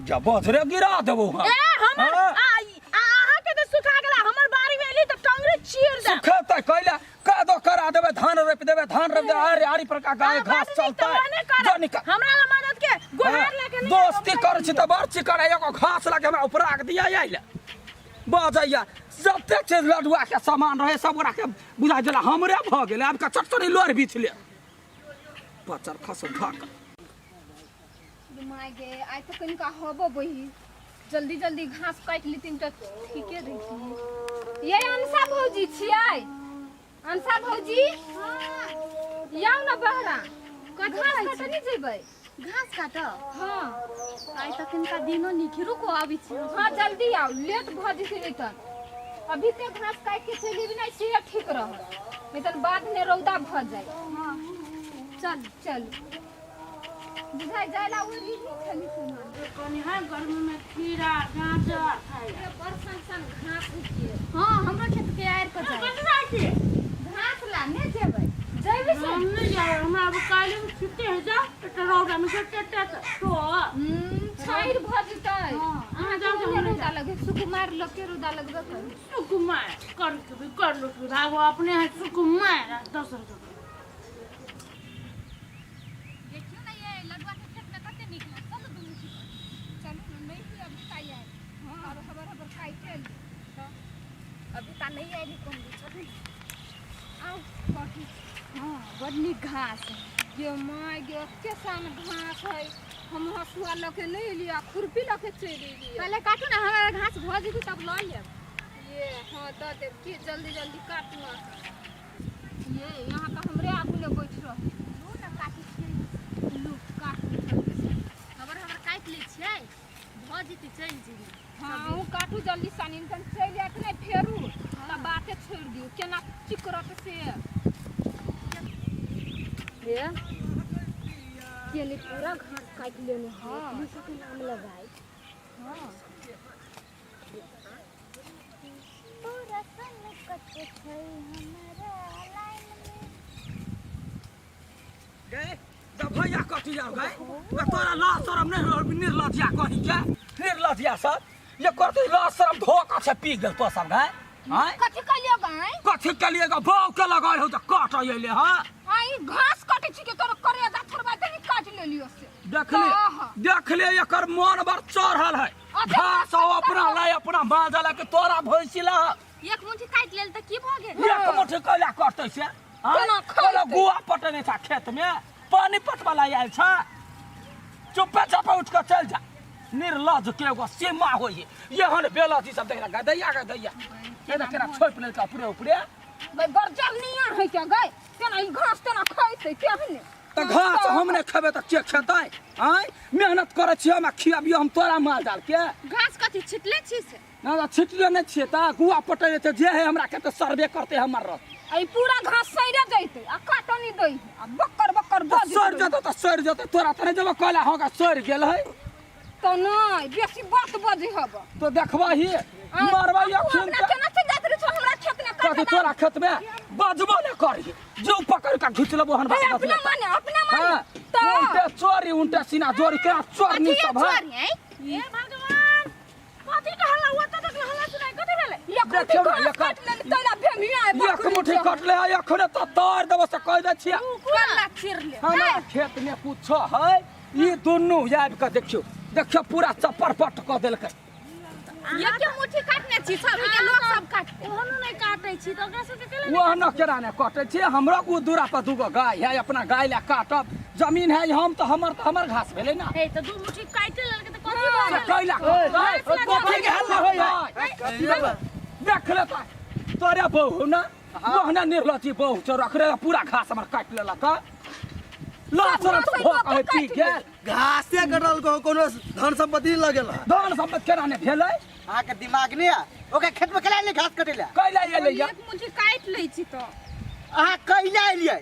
जा बजरे गिरा देबो हम। ए हमर हाँ। आ अहाँके तऽ सुखा गेला, हमर बाड़ी में एली तऽ टंगरी चीर दे। सुखेतै कैला? कादो करा देबै, धान रोपि देबै, धान रोपि देबै, आरे आरी पर का गाय घास चलतै। जो निकल। हमरा ला मदद के गुहार लके नहीं। दोस्ती करै छी तऽ बड़ चिकन है, एगो घास लगे हमरा उपराग दिया आइल। बड़ बजैया जतेक छै लडुआ के सामान रहे सब गोरा के बुझा देला हमरे भऽ गेलै आब के चटचनी लोर बीछ ले पचर खस धक माय गे आइ तऽ कनिका हबो बही जल्दी जल्दी घास काटि लेथिन तऽ ठीके रहितियै। ये अनसा भौजी छियै? अनसा भौजी आउ ने बहरा, घास काटऽ नहि जेबै? घास काटऽ? हाँ। आइ तऽ कनिका दिनो नीक है, रुको आबै छी। हाँ जल्दी आउ, लेट भऽ जेतै। नहि तऽ अभी ते घास काटि के चलि एबी नहि से ठीक रहत, नहीं तऽ बाद में रौदा भऽ जाय। हाँ चल चल बुझाइ जाय ला ओहि नहीं छली सामान। कनि है गर्मी में खीरा गाजर खाइ। बड़ सन सन घास उठिए। हाँ हमरो खेत के आड़ि पर जाय। कथी खाइ छी? घास ला नहि जेबै? जेबै से हम नहीं जाए, हमरा अब काल्हि में छुट्टी है। जा एते रौदा में के टेट तो छाइर भऽ जेतै। हाँ। अहाँ जाउ, जाउ, जाउ, रौदा लगे सुकुमार लोक के रौदा लगबे करू। सुकुमार कर के भी कर लो भागो अपने है सुकुमार दोसर के। देखियौ ने ये लडुआ के खेत में कते नीक लागत, चलू दुनू ठीक। चलू ने, नहीं हुई अभी ताई आयल और हबर हबर काटि ली। अभी ता नहीं आयली कम चलू। आउ कथी। हाँ बड नीक घास। गे माय गे, एते सन घास है, हम हसुआ लऽ के नहि एलियै आ खुरपी लऽ के चलि एलियै। पहले काटू ने, हमरा घास भऽ जेतै तब लऽ लेब। ये हाँ दऽ देब की, जल्दी जल्दी काटू अहाँ। ये यहाँ तऽ हमरे आगू ने बैठ रह। लू ने काटै छियै। लू काटू जल्दी से। हबर हबर काटि लै छियै, भऽ जेतै चलि जेबै। हाँ अहूँ काटू जल्दी सानी, तन चलि जायत नहि फेरू तऽ बाते छोड़ि दियौ, केना चिकरत से। हे केने पूरा घास काटि लेने है, पुलिस के नाम लगाए। पूरा सन कत छै हमरा लाइन में। गए जब भैया कथी जाओ गए तो तोरा लाज शरम नहीं हो? निर्लज्जिया कही के निर्लज्जिया सब ये करते लाज शरम धोखा से पी गेल तो सब गए। आँय कथी कहलियो गाय? कथी के लिए बाव के लगाए हो तो काट अइले। हाँ आई घास काटे छी के तोर करे दा थोड़बा तनी काट लेलियो से। देखले आहा। देखले एकर मन बर चढ़ल है। अच्छा, घास हो अपना ला अपना माँ जाला के तोरा भैंसी ला। एक मुट्ठी काटि लेल तऽ की भऽ गेल? एक मुट्ठी कैला करतै से? आँय? केना खैतै? कहलक गुआ पटने छा खेत में पानी पटवाला आयल छा, चुप्पे चापे उठ के चल जा। निर्लज के एगो सीमा होइ है, एहन बेलज ई सब देख गदैया गदैया केना केना छोपि लेलकै उपरे उपरे। गई बरजरनिया है क्या गई, केना ई घास तेना खैतै केहने? तऽ घास हम नहि खेबै तऽ के खेतै? आँय मेहनत करै छियै हम आ खियाबियौ हम तोरा माल जाल के? घास कथी छिटले छी से? ना ना छिटले नहि छियै तऽ गुआ पटै छै जे है हमरा खेत सर्वे करतै हमर रह। आ ई पूरा घास सड़ि जैतै आ काटनी दै आ बक्कर बक्कर तऽ बजैत सड़ि जेतै तऽ सड़ि जेतै, तोरा तऽ नहि देबो कहला होगा सड़ि गेल है। तऽ नहि बेसी बात बजै हब तो देखबही मरबै अपना अखन के। केना चलि जाइत रहै छौ हमरा खेत में? कथी तोरा खेत में बजबो नहि करही, जो पकड़ के घीच लेबो हन। हे अपना माने अपना माने हाँ तऽ उल्टे चोरी उल्टे सीना जोरी केना चोरनी कथी सब है। चोरी है? हे भगवान कथी के हल्ला हुआ? तक हल्ला सुनाई कथी भेलै? एक मुट्ठी देखियौ ने, घास काटि लेली तैला भेमिया है एक बकरी मुट्ठी के। कटले है अखने तऽ तार देबो से कहि दै छियै। कल्ला चिर ले। हमरा खेत में कुछो है ई दुनू आबि कऽ देखियौ देखियौ पूरा चप्पर पट कऽ देलकै। एक मुट्ठी काटने छी सब के लोग सब काटते। ओहनो नहि काटै छी तऽ ओकरा सबके केला? ओहनो केना नहि कटै छै, हमरो ओ दूरा पर दूगो गाय है, अपना गाय लए काटब जमीन है, हम तऽ हमर घास भेलै ने। हे तऽ दू मुट्ठी काटि लेलकै तऽ कथी भऽ से गेलै? कैला कटतै? कथी के हल्ला होय है? देख ले तऽ तोरे बहू ने ओहने निर्लज्जी बहू छौ, रखरे पूरा घास हमर काटि लेलक। लाज शरम तऽ भऽ कहै पी गेल। घासे कटल को कोनो धन संपत्ति नहीं लगेल है। धन संपत्ति केना नहि भेलै? अहाँके दिमाग नहीं है? ओकरा खेत में कैला एलियै घास कटै ला? कैला एलै या? एक मुट्ठी काटि लै छी तऽ। अहाँ कैला एलियै?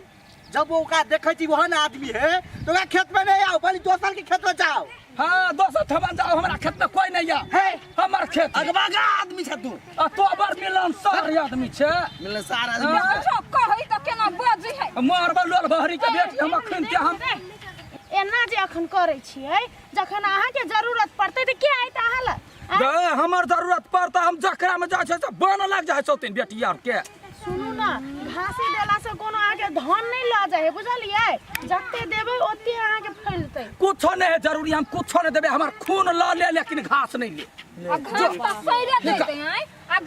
जब ओकरा देखै छी ओहन आदमी है तो ओकरा खेत में नहीं आओ, बलि दोसर के खेत में जाओ। हाँ दोसर ठमन जाओ, हमरा खेत में कोई नहीं है। हे हमर खेत अगबागा आदमी छ तू। आ तो बड़ मिलनसार आदमी छै। मिलनसार आदमी हाँ। छै। देखो कहै तऽ केना बजै है। मरबा लोल बहरी के बेटी हम अखन के हम एना जे अखन करै छियै, जखन अहाँके जरूरत पड़तै तऽ के आयत अहाँ लग? गे, हमर जरूरत पड़तै हम जकरा में जाइ छै से बन लग जाइ छथिन बेटी आर के। सुनू ने, घासी देलासँ कोनो अहाँके धन नहि लऽ जाइ है, बुझलियै? जते देबै ओते अहाँके फैलतै। कुछो नहीं है जरूरी, हम कुछो नहीं देबै, हमर खून लऽ ले लेकिन घास नहीं ले। आ घास तऽ सड़ि जैतै आँय, आ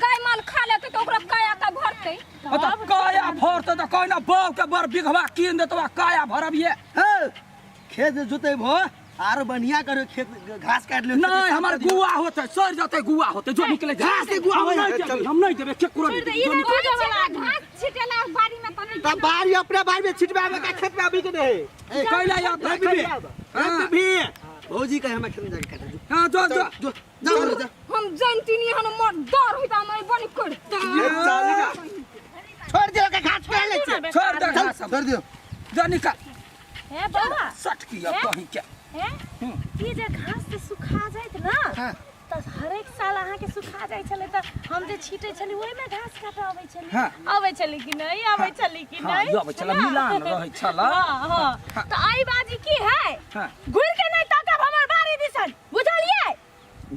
भरतै। तऽ काया भरतै तऽ कहना बाप के बड़ बिघवा कीन देतौ आ काया भरबिहे। हे, खेत जे जोतेबो आरो बढ़िया करो खेत, घास काट लियो। नहीं, हमर गुआ होते सड़ जते, गुआ होते जो निकले घास के गुआ हम होय नहीं है, देबै, चल। हम नहीं देबै केकरो नहीं देबै, जो निकले। घास छिटेला बाड़ी में त नहीं। तब बाड़ी अपने बाड़ी में छिटबा में का खेत में अभी के नहीं। ए, कैला याद रवि रखबे। भी, हाँ। रवि भी भौजी कहे हमें खेत में जाके काटे। जो हाँ, जो जो जो जा जा। हम जानती नहीं, हम मोर डर होता हम बनी करता। ये चल जा। छोड़ दियो के घास पे ले चल। छोड़ दे घास छोड़ दियो। जो निकल। हे बाबा। सट किया कहीं के। हे, ई जे घास जे सुखा जाइत ना, हाँ। तऽ हरेक साल अहाँके सुखा जाइ छलै तऽ हम जे छीटै छली ओहिमे घास काटऽ अबै छली। हाँ। अबै छली कि नहि? अबै छली कि हाँ, नहि? अबै छलै, मिलान रहै छलै। हाँ हाँ, तऽ एहि बाजी की है, हाँ। घुरि के नहि ताकब हमर बाड़ी दिसन, बुझलियै?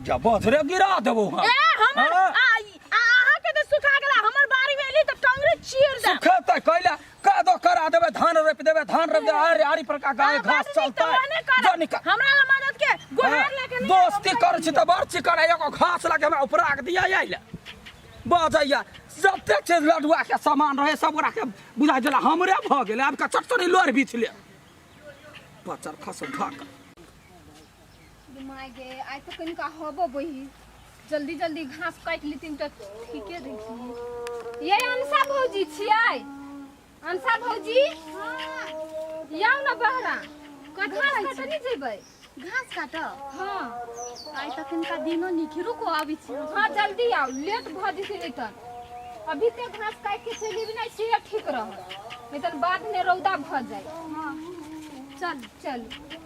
जब बजरे गिरा देबो हम। ए हमर हाँ। आ आ अहाँके तऽ सुखा गेला, हमर बाड़ी मे एली तऽ टंगरी चीर दे। सुखेतै कैला? कादो करा देबै, धान रोपि देबै, धान रोपि देबै, आरे आरी पर का गाय हाँ, घास बड नीक चलतै। तऽ ओहने करब। जो निकल। हमरा ला मदद के गुहार लके नहि। दोस्ती करै छी तऽ बड़ चिकन, एगो घास लगे हमरा उपरा के दिया आइल बजैया। जतेक चीज लडुआ के सामान रहे सब ओकरा के बुझा देला हमरे भऽ गेलै। आब के चटचटी लोर बीछ ले पचर खस ढक। My गे, आइ तऽ कनिका हबो बही, जल्दी जल्दी घास काटि लेथिन तऽ ठीके रहितियै। ये अंशा भौजी छियै? अंशा भौजी, आउ ने बहरा। घास काटऽ नहि जेबै? घास काटऽ? हाँ। आइ तखनका दिनो नीक है, रुको आबै छी। हाँ, जल्दी आउ, लेट भऽ जेतै। नहि तऽ अभी ते घास काटि के चलि एबै ने से ठीक रहत, नहि तऽ बादमे रौदा भऽ जाइ। हाँ, चल। चलू,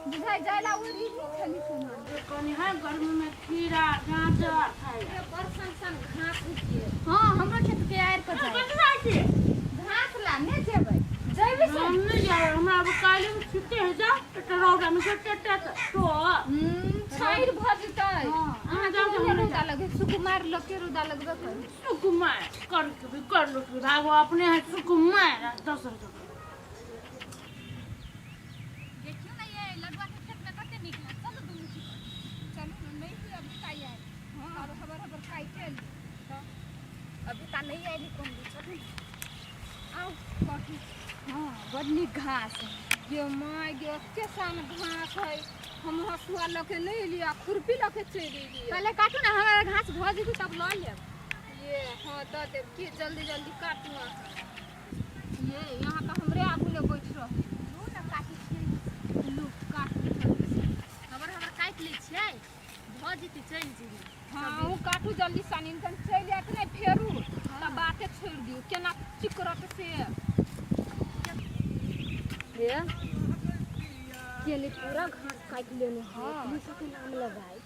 बुझाइ जाय ला ओहि नहीं छली सामान। कनी है गर्मी में खीरा गाजर खाइ। बड़ सन सन घास उठिए। हाँ, हमरो खेत के आड़ि पर जाय। कथी जाइ छी? घास ला ने जेबै, जेबै से। हम नहि जायब, हमरा अब काल्हि में छुट्टी है, जाओ तऽ रौदा में से टेटे तो छाइर भऽ जेतै। अहाँ जाउ तऽ अहाँके हम रौदा लगे, सुकुमार लोक के रौदा लगबे करी। सुकुमार कर के भी कर लो के भागो अपने है सुकुमार दोसर जगह। देखियौ ने ये लडुआ के खेत में कते नीक है, चलू दुनू छी। चलू ने, नहीं हुई अभी का आयल। हाँ, और हबर हबर काटे ली। अभी ता नहीं आयली कोन चलू। आउ कथी। हाँ, बड नीक घास है। गे my गे, एते सान घास है, हम हसुआ लऽ के नहि एलियै आ खुरपी लऽ के चलि एलियै। पहले काटू ने, हमारा घास भऽ जेतै तब लऽ लेब। ये हाँ, दऽ देब की, जल्दी जल्दी काटू अहाँ। ये यहाँ तऽ हमरे आगू ने बैठ रह। लू ने, काटै छियै। लू, काटू जल्दी से। हबर हबर काटि लै छियै, भऽ जेतै चलि जेबै। हाँ, अहूँ काटू जल्दी सानी, तन चलि जायत नहि फेरू तऽ बाते छोड़ि दियौ, केना चिकरत से। हे केले पूरा घास काटि लेने है। पुलिस के नाम लगाए।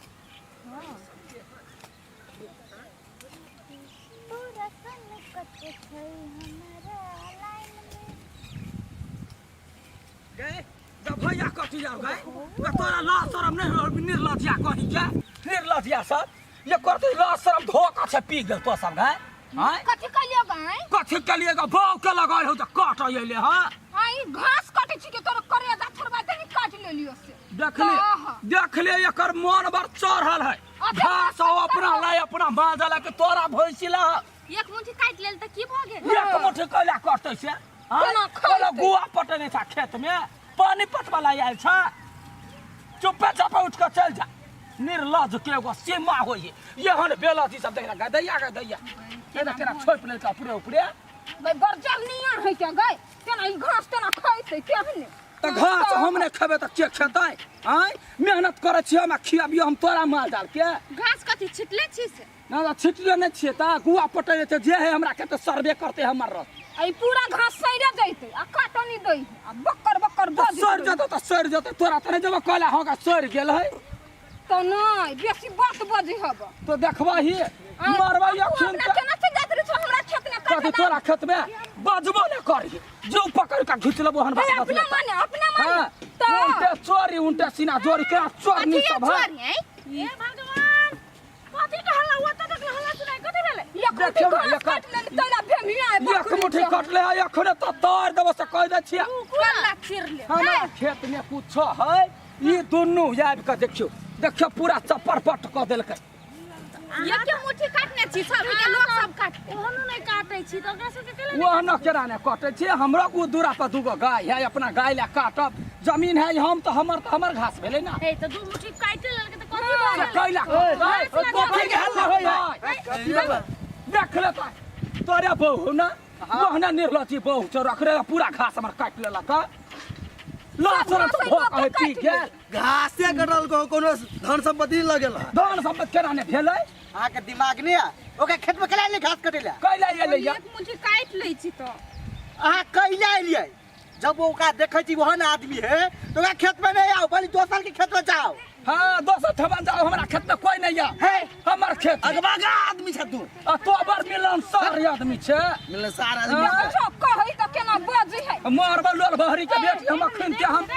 तोरा सन कते छै हमरा लाइन में। गे जब भैया कथी जाओ गए तोरा लाज शरम नहीं हो? निर्लज्जिया कहीं के, निर्लज्जिया सब ये करते, लाज शरम धोखा छै पी गेल तो सब गए। आँय? कथी कहलियो गाय? कथी के लिए बाव के लगाए हो तऽ काट अइले? हाँ। हाँ, ई घास काटे छी के तोरा करे दा थोड़बा तनी काट लेलियो से। देखले आहा। देखले, एकर मन बड़ चढ़ल है। अच्छा, घास हो अपना लाय अपना माजा ला के तोरा भैंसी ला। एक मुट्ठी काटि लेल तऽ की भऽ गेल? एक मुट्ठी कैला करतै से? आँय? केना खैतै? कहलक गुआ पटेने छ खेत में, पानी पटवाला आयल छ। चुप्पे चापे उठ के चल जा। निर्लज के एगो सीमा होइ है। एहन बेलज ई सब देख गदैया गदैया केना केना छोपि लेलकै उपरे उपरे। गई बरजल नियर है क्या गई? केना ई घास केना खैतै केहने? तऽ घास हम नहि खेबै तऽ के खेतै? आँय, मेहनत करै छियै हम आ खियाबियौ हम तोरा माल जाल के? घास कथी छिटले छी से? ना ना, छिटले नहि छियै तऽ गुआ पटै छै जे है हमरा के तऽ सर्वे करतै हमर रस। आ ई पूरा घास सड़े जैतै आ काटनी दै आ बक्कर बक्कर तऽ बज। सड़ि जेतै तऽ सड़ि जेतै, तोरा तऽ नहि जेबो कहला होगा सड़ि गेल है। तऽ नहि बेसी बात बजै हब। तो देखबही मरबै अखन। अपना केना चलि जाइत रहै छौ हमरा खेत में? कथी तोरा खेत में बजबो नहि करही, जो पकड़ के घीच लेबो हन। बात अपना बजले तऽ। माने अपना माने हाँ, तऽ उल्टे चोरी उल्टे सीना जोरी के चोरनी कथी सब है। चोरी है? हे भगवान, कथी के हल्ला हुआ? तक हल्ला सुनाई, कथी भेलै? एक मुट्ठी देखियौ ने, घास काटि लेली तैला भेमिया एक मुट्ठी कटले है अखने तऽ तार देबो से कहि दै छियै। कल्ला चिर ले। हमरा खेत में कुछो है, ई दुनू आबि कऽ देखियौ देखियौ पूरा चप्पर पट कऽ देलकै। एक मुट्ठी काटने छी, सब के लोग सब काटते। ओहनो नहि काट। करै छी तऽ ओकरा सबके केला वो न केना ने कटै छै हमरा ओ दूरा पर दूगो गाय है अपना गाय लए काटब जमीन है हम तऽ हमर तऽ हमर घास भेलै ना हे तऽ दू मुट्ठी काटि लेलकै तऽ कथी भऽ से गेलै कैला कथी के हल्ला होय है देख ले तऽ तोरे बहू ना ओहने निर्लजी बहू छौ रखरे पूरा घास हमर काटि लेलक लहसुन घास तऽ भऽ कहे पी गेल घासे कटल को कोनो धन संपत्ति नहीं लगेल है धन सम्पत्ति केना ने भेलै अहाँके दिमाग नहीं है ओकरा खेत में केला एलियै घास कटै लए कैला एलै एक मुट्ठी काटि लै छी तऽ अहाँ कैला एलियै जब ओकरा देखै छी ओहन आदमी है तऽ ओकरा खेत में नहीं आओ बलि दोसर के खेत में जाओ हाँ दोसर ठमन जाओ हमरा खेत में कोई नहीं या हे हमर खेत है। अगबागा आदमी छ तू आ तो बड़ मिलनसार आदमी छै मिलनसार आदमी हाँ। कुछो कहै तऽ केना बजै है मरबा लोल बहरी के बेटी हम अखन के हम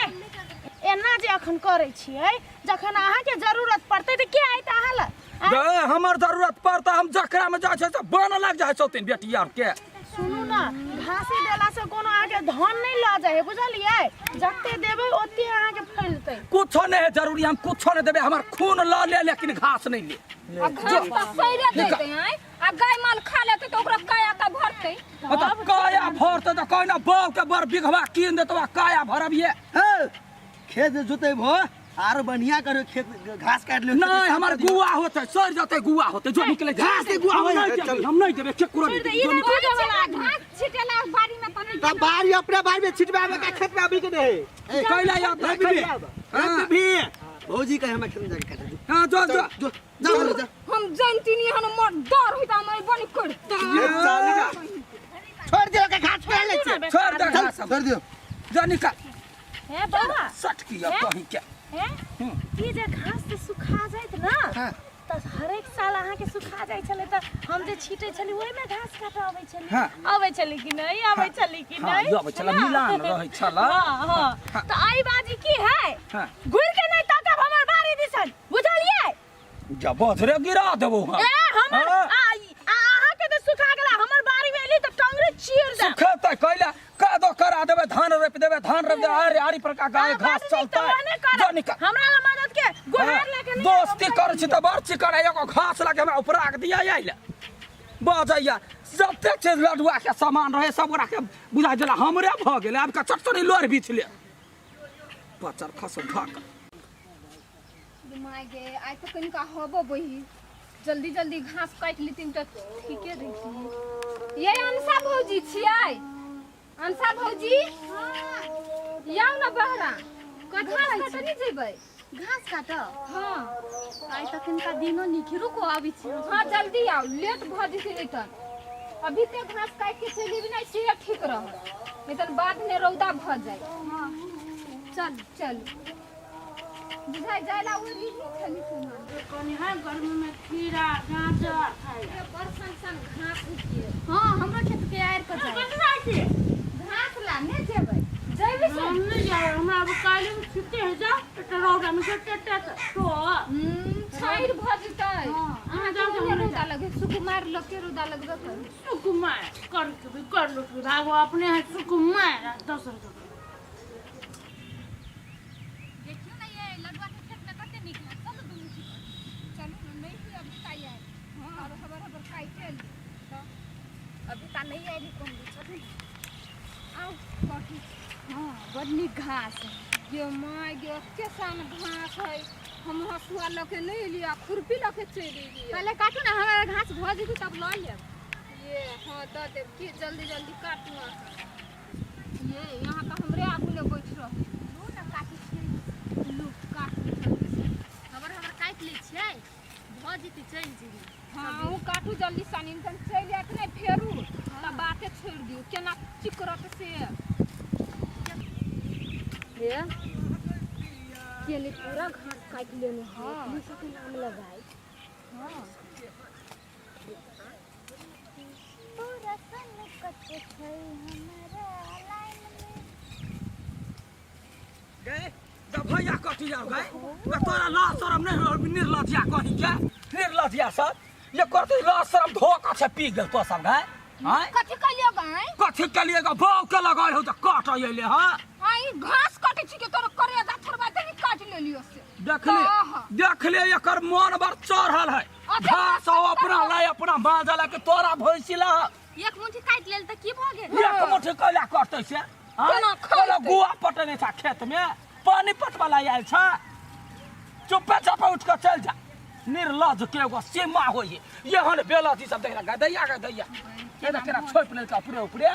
एना जे अखन करै छियै जखन अहाँके जरूरत पड़तै तऽ के आयत अहाँ लग आँय? गे, हमर जरूरत पड़ता हम जकरा में जाइ छै से बन लग जाइ छथिन बेटी आर के सुनू ने घासी देलासँ कोनो अहाँके धन नहि लऽ जाइ है बुझलियै जते देबै ओते अहाँके फैलतै कुछो नहीं है जरूरी हम कुछो नहीं देबे हमर खून ल ले लेकिन घास नहीं ले आ घास तऽ सड़े देतै आँय आ गाय माल खा लेतै तऽ ओकरा काया तऽ भरतै आ तऽ काया भरतै तऽ कहना बाप के बड़ बिघवा कीन देतौ आ काया भरबिये हे खेत जोते भो आरो बढ़िया करो खेत घास काट ले नहीं हमर गुआ होते सड़ जते गुआ होते जो निकले घास के गुआ हम होय। नहीं देबै, हम नहीं देबे केकरो नहीं देबै, जो निकले घास छिटेला बाड़ी में तऽ तब बारी अपने बारी में छिटबे आबे का खेत में अभी के नहीं कैला याद ए कैला बीबी बीबी भौजी कहे हमरा खेत में जाके काटे हां जो जो जो जा जा हम जानती नहीं हन मोर डर होता हम बनी करता छोड़ दियो के घास पे ले छे छोड़ दे घास छोड़ दियो जो निकल हे बाबा सटकी अब कहीं के हे ई जे घास से सुखा जाइत ना हाँ। तऽ हरेक साल अहाँके सुखा जाइ छलै तऽ हम जे छीटै छली ओहिमे घास काटऽ अबै छली हाँ। अबै छली कि नहि अबै छली कि हाँ, नहि अबै छलै, मिलान रहै छलै। हाँ हाँ तऽ एहि बाजी की है हाँ। घुरि के नहि ताकब हमर बाड़ी दिसन बुझलियै जा बजरे गिरा देबो हम ए हमर हाँ। आ आ अहाँके तऽ सुखा गेला हमर बाड़ी में एली तऽ टंगरे चीर दे सुखेतै कैला कादो करा देबै धान रोपि देबै धान रोपि देबै आरे आरी पर का गाय घास चलतै जो निकल हमरा ला मदद के गुहार लेके नहीं दोस्ती करै छी तऽ बड़ चिकन है एगो घास लगे हमरा उपरा के दिया आइल बजैया जते चीज लडुआ के सामान रहे सब गोरा के बुझा देला हमरे भऽ गेलै आब के चटचनी लोर बीछ ले पचर खस ढक माय गे आइ तऽ कनिका हबो बही जल्दी जल्दी घास काटि लेथिन तऽ ठीके रहितियै ये अनसा भौजी छियै अनसा भौजी आउ ने बहरा घास काटऽ नहि जेबै घास काटऽ हँ आइ तऽ कनिका दिनो नीक रुको आबै छी हँ जल्दी आउ लेट भऽ जेतै नहि तऽ अभी ते घास काटि के चलि एबी ने से ठीक रहत नहीं तऽ बाद में रौदा भऽ जाय हँ चल चलू बुझाइ जाय ला ओहि छली सुना कनि है गर्मी में खीरा गाजर खाइ ला। बड़ सन सन घास उठिए हँ हमरो खेत के आड़ि पर जाय कथी जाइ छी घास ला ने जेबै जेबै से हम नहीं जाए हमरा अब काल्हि में छुट्टी है जा तो रौदा में से टेटे तो छाइर भऽ जेतै हँ अहाँ जाउ, के जाउ, रौदा लगे सुकुमार लोग के रौदा लगबे करू सुकुमार कर के भी कर लो भागो अपने है सुकुमार दोसर के देखियौ ने ये लडुआ के खेत में कते नीक लागत चलू दुनू छी चलू ने नहीं हुई अभी ताई आयल और हबर हबर काटे ली तो अभी ता नहीं आयल कोन चलू आउ कथी हँ बड नीक घास है गे माय गे एते सन घास है हम हसुआ लऽ के नहीं एलियै आ खुरपी लऽ के चलि एलियै पहले काटू ने हमरा घास भऽ जेतै तब लऽ लेब ये हाँ दऽ देब की जल्दी जल्दी काटू अहाँ ये यहाँ तऽ हमरे आगू ने बैठ रहल लू ने काटै छियै लू काटू जल्दी से। हबर हबर काटि लै छियै भऽ जेतै चलि जेबै हाँ अहूँ काटू जल्दी सानी तन चलि जायत नहि फेरू तऽ बाते छोड़ि दियौ केना चिकरत से हे केने पूरा घास काटि लेने है अपने सबके नाम लगाए पूरा सन कते छै हमरा लाइन में गे जब भैया कथी जाओ गए वे तोरा लाज शरम नहीं हो निर्लज्जिया कहीं के निर्लज्जिया सब ये करते लाज शरम धोखा से पी गेल तो सब गए हैं कथी कहलियो गाय कथी के लिए गा बाव के लगाए हो तो काट अइले हां आई घास काटे छी के तोरा करेजा थोड़बा तनी काट लेलियो से देख ले आहा। देख ले एकर मन बर चढ़ल है अच्छा, घास हो अपना लाए अपना माँ जला के तोरा भैंसी ला एक मुट्ठी काटि लेल तऽ की भऽ गेल? एक मुट्ठी कैला कटतै से? केना कोना खैतै? गुआ पटने छ खेत में, पानी पटवाला आयल छ। चुपे चापे उठ के चल जा। निर्लज के एगो सीमा होई एहन बेलज ई सब देख गदैया गदैया केना केना छोपि लेलकै उपरे उपरे।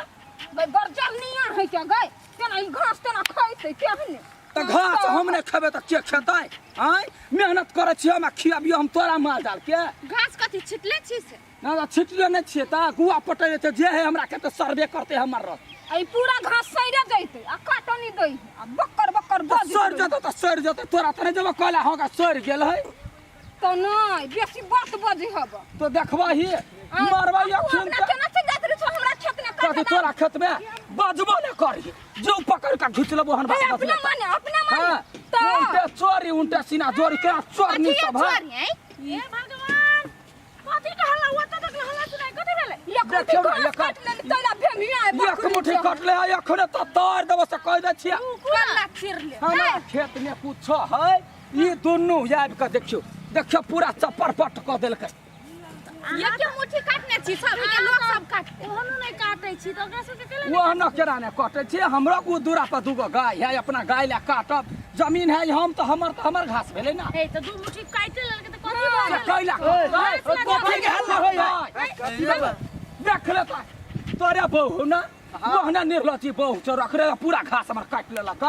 गै बरजरनिया है क्या गै, केना ई घास तेना खैतै केहने? तऽ घास हम नहि खेबै तऽ के खेतै? आँय, मेहनत करै छियै हम आ खियाबियौ हम तोरा माल जाल के? घास कथी छिटले छी से? ना ना, छिटले नहि छियै तऽ गुआ पटै छै जे है हमरा खेत सर्वे करतै हमर रस। आ ई पूरा घास सड़ि जैतै आ काटनी दै है आ बक्कर बक्कर तऽ बजैत सड़ि जेतै तऽ सड़ि जेतै, तोरा तऽ नहि जेबौ कहला हँ सड़ि गेल है। तऽ नहि बेसी बात बजै हब। तो देखबही मरबै तू अखन। अपना केना चलि जाइत रहै छौ हमरा खेत मे? कथी तोरा खेत में बजबो नहि करही, जो पकड़ के घीच लेबो हन। हे, अपना माने, अपना माने। हाँ, तऽ उल्टे चोरी उल्टे सीना जोरी केना चोरनी कथी सब है। चोरी है? हे भगवान, कथी के हल्ला? ओतऽ तक हल्ला सुनाइ कथी भेलै? एक मुट्ठी देखियौ ने, घास काटि लेने तैला भेमिया है। एक मुट्ठी कटले है अखने तऽ तार देबो से कहि दै छियै। कल्ला चिर ले। हमरा खेत में कुछो है ई दुनू आबि कऽ देखियौ देखियौ पूरा चप्पर पट कऽ देलकै। एक मुट्ठी काटने छी सब के लोग सब काटते। ओहनो नहि काटै छी तऽ ओकरा सबके केला? ओहनो केना नहि कटै छै? हमरो ओ दूरा पर दूगो गाय है, अपना गाय लए काटब जमीन है हम तऽ हमर घास भेलै ना। हे, तऽ दू मुट्ठी काटि लेलकै तऽ कथी भऽ से गेलै? कैला कथी के हल्ला होय है? देख ले तऽ तोरे बहू ना ओहना निर्लजी बहू छौ, रखरे पूरा घास हमर काटि लेलक।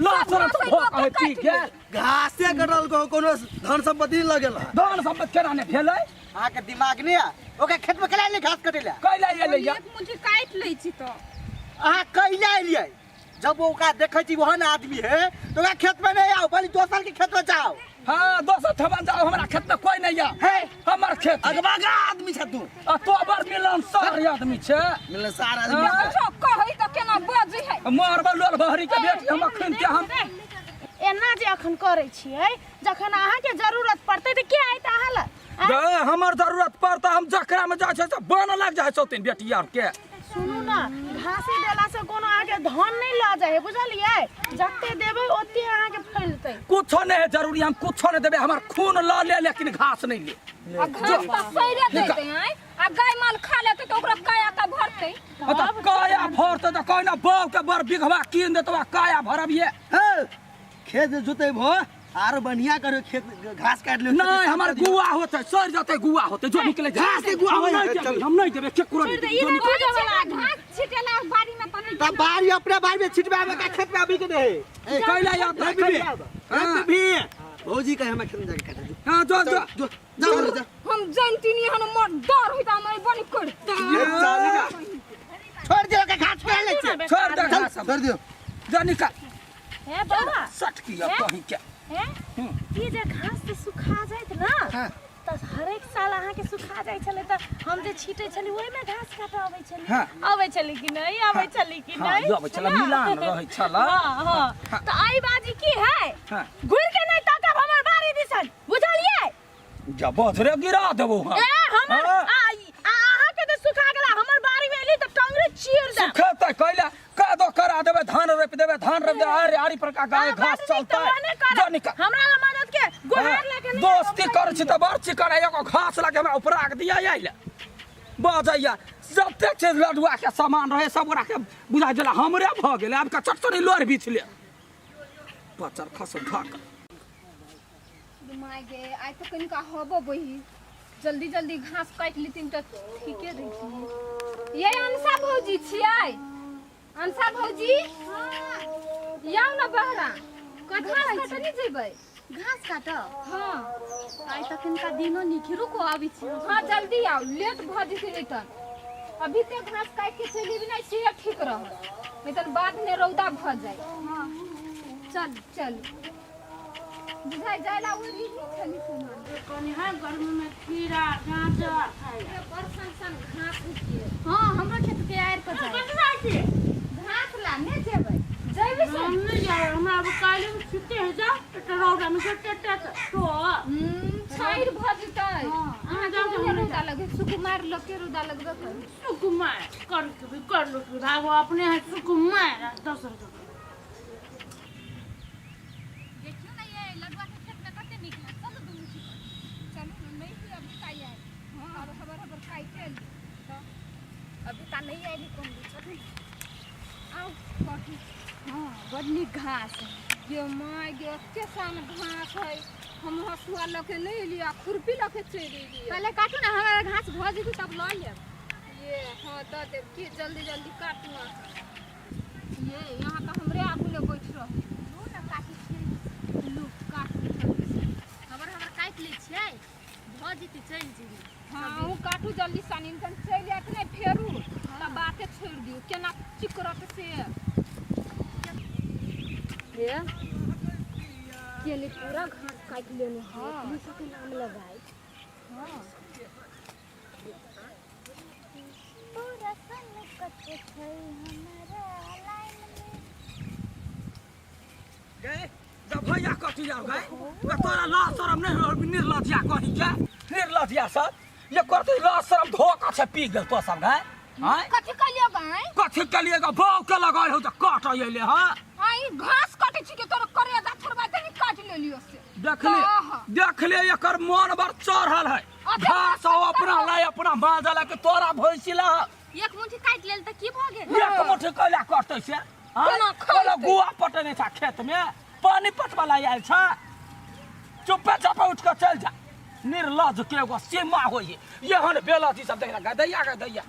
लाज शरम तऽ भऽ कहै पी गेल। घासे कटल को कोनो धन संपत्ति नहीं लगल है। धन संपत्ति केना नहि भेलै? अहाँके दिमाग नहीं है? ओकरा खेत में कैला एलियै घास कटै लए? कैला एलै या? एक मुट्ठी काटि लै छी तऽ। अहाँ कैला एलियै? जब ओकरा देखै छी ओहन आदमी है तऽ ओकरा खेत में नहीं आओ, बलि दोसर के खेत में जाओ। हाँ, दोसर ठमन जाओ, हमरा खेत में कोई नहीं है। हे, हमर खेत है। अगबागा आदमी छ तू। आ तो बड़ मिलनसार आदमी छै। मिलनसार आदमी। हाँ। देखो कहै तऽ केना बजै है। मरबा लोल बहरी के बेटी हम अखन के हम एना जे अखन करै छियै, जखन अहाँके जरूरत पड़तै तऽ के आयत अहाँ लग? गे, हमर जरूरत पड़तै हम जकरा में जाइ छै से बन लागि जाइ छौ तीन बेटी आर के। सुनू ने, घासी देलासँ कोनो अहाँके धन नहि लऽ जाइ है, बुझलियै? जते देबै ओते अहाँके फैलतै। कुछो नहीं है जरूरी, हम कुछो नहीं देबै, हमर खून लऽ ले लेकिन घास नहीं ले। आ घास तऽ सड़ि जैतै आँय, आ गाय माल खा लेतै तऽ ओकरा काया तऽ भरतै। तऽ काया भरतै तऽ कहना बाप के बड़ बिघवा कीन देतौ आ काया भरबिये। हे, खेत जोते भो आरो बढ़िया करो खेत, घास काट लियो। नहीं, हमर गुआ होतै सड़ जतै, गुआ होतै जो निकले घास के गुआ हम होय नहीं है, देबै, चल। हम नहीं देबै केकरो नहीं देबै, जो निकले। घास छिटेला बाड़ी में तऽ नहि। तब बाड़ी अपने बाड़ी में छिटबा के खेत में अभी के नहीं। कैला याद ए, कैला। बीबी, बीबी, भौजी कहे हमरा खेत में जाके काटे। हाँ, जो जो जो जा जा। हम जानती नहीं हम मोर डर होइत हम बनी करता। छोड़ दियो के घास पे ले छी। छोड़ दे घास हम। छोड़ दियो। जो निकल। हे बाबा, सटकी अब कहीं के। हे, ई जे घास जे सुखा जाइत ना हाँ। तऽ हरेक साल अहाँके सुखा जाइ छलै तऽ हम जे छिटै छली ओहिमे घास काटऽ अबै छली। हाँ। अबै छली कि नहि? अबै छली कि हाँ, नहि? अबै छलै, मिलान रहै छलै। हाँ हाँ, तऽ एहि बाजी की है, हाँ। घुरि के नहि ताकब हमर बाड़ी दिसन, बुझलियै? जब बजरे गिरा देबो हम। ए हमर हाँ। आ आ अहाँके तऽ सुखा गेला, हमर बाड़ी मे एली तऽ टंगरी चीर दे। सुखेतै कैला? कादो करा देबै, धान रोपि देबै, धान रोपि देबै, आरे आरी पर का गाय हाँ, घास बड नीक, चलतै। तऽ ओहने करब। जो निकल। हमरा लग मदद के गुहार लए के नहि दोस्ती आबब। करै छी तऽ बड़ चिकन, एगो घास लगे हमरा उपरा के दिया आइल बजैया। जतेक छै लडुआ के सामान रहे सब ओकरा के बुझा देला हमरे भऽ गेलै। आब के चटचटी लोर बीछ ले पचर खस ढक। My गे, आइ तऽ कनिका हबो बही, जल्दी जल्दी घास काटि लेथिन तऽ ठीके रहितियै। ये अंशा भौजी छियै? अंशा भौजी, आउ ने बहरा, घास काटऽ नहि जेबै? घास काटऽ? हाँ। आइ तऽ कनिका दिनो नीक है, रुको अबै छी। हाँ, जल्दी आउ, लेट भऽ जेतै। नहि तऽ अभी ते घास काटि के चलि एबै ने से ठीक रहत, नहीं तऽ बाद में रौदा भऽ जाय। हाँ, चल। चल बुझाइ जाय ला ओहि ही छली सामान। कनि है गर्मी में खीरा गाजर खाइ। बड़ सन सन घास उगि गेल। हाँ, हमरो खेत के आड़ि पर जाय। कथी जाइ छी? घास ला नहि जेबै? जेबै से। हम नहि जायब, हमरा अब काल्हि छुट्टी है, जाओ एकटा रौदा में कते तो छाइर भऽ जेतै। अहाँ जाउ, अहाँके हम नहि रौदा लगे, सुकुमार लोकके रौदा लगबे करै। सुकुमार कर के भी कर लो भागो, अपने है सुकुमार दोसर के। देखियौ ने ये लडुआ के खेत में कते नीक है, चलू दुनू छी। चलू ने, नहि ही अभी काइ आयल। हाँ, हबर हबर काइटे ली। अभी ता नहीं आयली कम छथिन। आउ काटू। हाँ, बड नीक घास। गे माय गे, एते सान घास है, हम हसुआ लऽ के नहि एलियै आ खुरपी लऽ के चलि एलियै। पहले काटू ना, हमारा घास भऽ जेतै तब लऽ लेब। ये हाँ, दऽ देब की, जल्दी जल्दी काटू अहाँ। ये यहाँ तऽ हमरे आगू ने बैठ रहू। लू ना, काटै छियै। लू, काटू जल्दी से। हमर हमर काटि लै छियै, भऽ जेतै चलि जेबै। हाँ, अहूँ काटू जल्दी सन, इनकन चलि जायत नहि फेरू तऽ बाते छोड़ि दियौ, केना चिकरत से। हे केले पूरा घास काटि लेने है। हाँ, सबके नाम लगाए। तोरा सन कते छै हमरा लाइन में। गे जब भैया कथी जाओ गए गे, तोरा लाज शरम नहीं हो? निर्लज्जिया कही के, निर्लज्जिया सब ये करते, लाज शरम धोखा छै पी गेल तो सब गए। आँय? कथी कहलियो गाय? कथी के लिए गे? बाव के लगाए हो त काट अइले। हां, आई घास काटे छी के तोरा करे दा थोड़बा तनी काट लेलियो से। देख ले। आहा। देख ले, एकर मन बर चढ़ल है। अच्छा, घास हो अपना ला, अपना माँ ला के तोरा भैंसी ला। एक मुट्ठी काटि लेल तऽ की भऽ गेल? एक मुट्ठी कैला करतै से? आँय? केना खैतै? कहलक गुआ पटेने छ खेत में, पानी पटवाला आयल छ। चुप्पे चापे उठ के चल जा। निर्लज के एगो सीमा होइ है। एहन बेलज ई सब देख, गदैया गदैया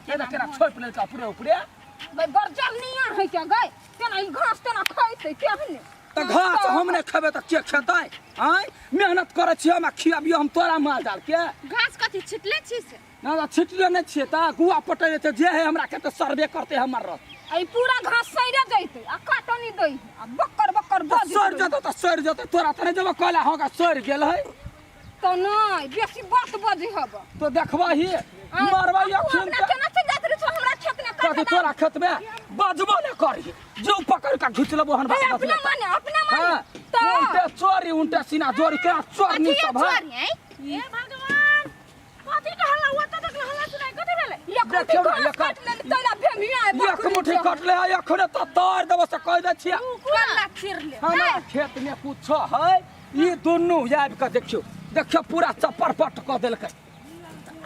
केना केना छोपि लेलकै उपरे उपरे। भाई बरजल नियर है क्या गए? तेना ई घास तेना खैतै केहने? तऽ घास हम नहि खेबै तऽ के खेतै? आँय, मेहनत करै छियै हम आ खियाबियौ हम तोरा माल जाल के? घास कथी छिटले छी से? ना ना, छिटले नहि छियै तऽ गुआ पटेने छै जे है। हमरा खेत सर्वे करते हमर रह। आ ई पूरा घास सड़े जैतै आ काटनी दै आ बक्कर बक्कर तऽ बज। सड़ि जेतै तऽ सड़ि जेतै, तोरा तऽ नहि जेबो कहला होगा सड़ि गेल है। तऽ नहि बेसी बात बजै हब। तो देखबही, मरबै अखन। अपना केना चलि जाइत रहै छौ हमरा खेत में? कथी तोरा खेत में बजबो नहि करही, जो पकड़ के घीच लेबो हन। बात अपना बजले माने, अपना माने। हाँ, तऽ उल्टे चोरी, उल्टे सीना जोरी केना चोरनी कथी सब है। चोरी है? हे भगवान, कथी के हल्ला हुआ? तक हल्ला सुनाई, कथी भेलै? एक मुट्ठी देखियौ ना, घास एकर- काटि लेली तैला भेमिया है। एक मुट्ठी कटले है एखने तऽ तार देबो से कहि दै छियै। कल्ला चिर ले। हमरा खेत में कुछो है, ई दुनू आबि कऽ देखियौ, देखियौ, पूरा चप्पर पट कऽ देलकै।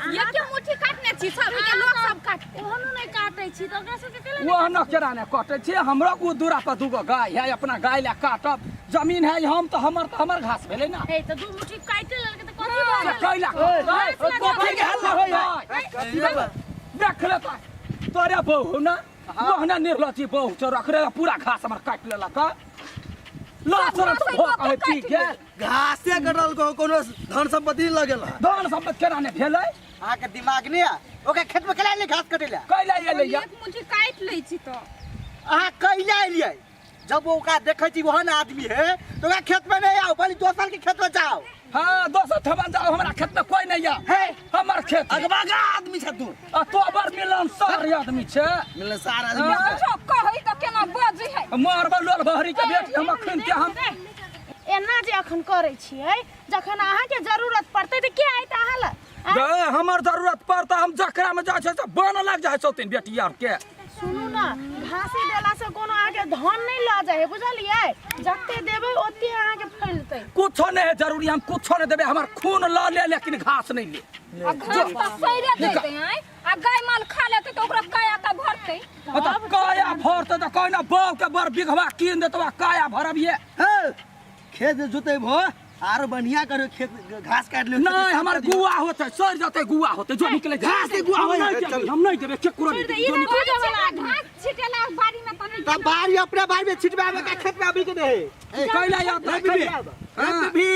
एक मुट्ठी काटने छी, सब के लोग सब काटते। ओहनो नहि काटै छी तऽ ओकरा सबके केला? ओ न केना नहि कटै छै? हमरो ओ दूरा पर दूगो गाय है, अपना गाय लए काटब, जमीन है। हम तऽ हमर तऽ हमर घास भेलै ना। हे, तऽ दू मुट्ठी काटि लेलकै तऽ कथी भऽ से गेलै? कैला कटतै? कथी के हल्ला होय है? कथी भेलै? देख ले तऽ तोरे बहू ना बहना निर्लजी बहू छौ, रखरे पूरा घास हमर काटि लेलक। लहसुन तऽ भऽ कहे पी गेल। घासे कटल को कोनो धन संपत्ति नहीं लगेल है। धन संपत्ति केना नहि भेलै? अहाँके दिमाग नहीं है? ओकरा खेत में कैला एलियै घास कटै लए? कैला एलै या? एक मुट्ठी काटि लै छी तऽ। अहाँ कैला एलियै? जब ओकरा देखै छी ओहन आदमी है तऽ ओकरा खेत में नहीं आओ, बलि दोसर के खेत में जाओ। हाँ, दोसर ठमन जाओ, हमरा खेत में कोई नहीं है। हे, हमर खेत है। अगबागा आदमी छ तू। आ तो बड़ मिलनसार आदमी छै। मिलनसार आदमी हाँ। छै। छौ कहै तऽ केना बजै है। मरबा लोल बहरी के बेटी, हम अखन के हम एना जे अखन करै छियै, जखन अहाँके जरूरत पड़तै तऽ के आयत अहाँ लग? गे, हमर जरूरत पड़ता हम जकरा में जाइ छै से बन लग जाइ छौ तीन बेटी आर के। सुनू ने, घासी देलासँ कोनो अहाँके धन नहि लऽ जाइ है, बुझलियै? जते देबै ओते अहाँके फैलतै। कुछो नहीं है जरूरी, हम कुछो नहीं देबे, हमर खून ल ले लेकिन घास नहीं ले। आ घास तऽ सड़े जैतै आँय, आ गाय माल खा लेतै तऽ ओकरा काया तऽ भरतै। तऽ काया भरतै तऽ कहना बाप के बड़ बिघवा कीन देतौ आ काया भरबिये। हे, खेत जोते भो आरो बढ़िया करो, खेत घास काट लियो। नहीं, हमर गुआ होते सड़ जते, गुआ होते जो निकले घास के गुआ हम होय। नहीं देबै, हम नहीं देबै केकरो नहीं देबै, जो निकले। घास छिटेला बाड़ी में तऽ नहि। तब बारी अपने बारी में छिटबे आबे का खेत में अभी के नहीं। कैला याद रख रख भी, रख भी।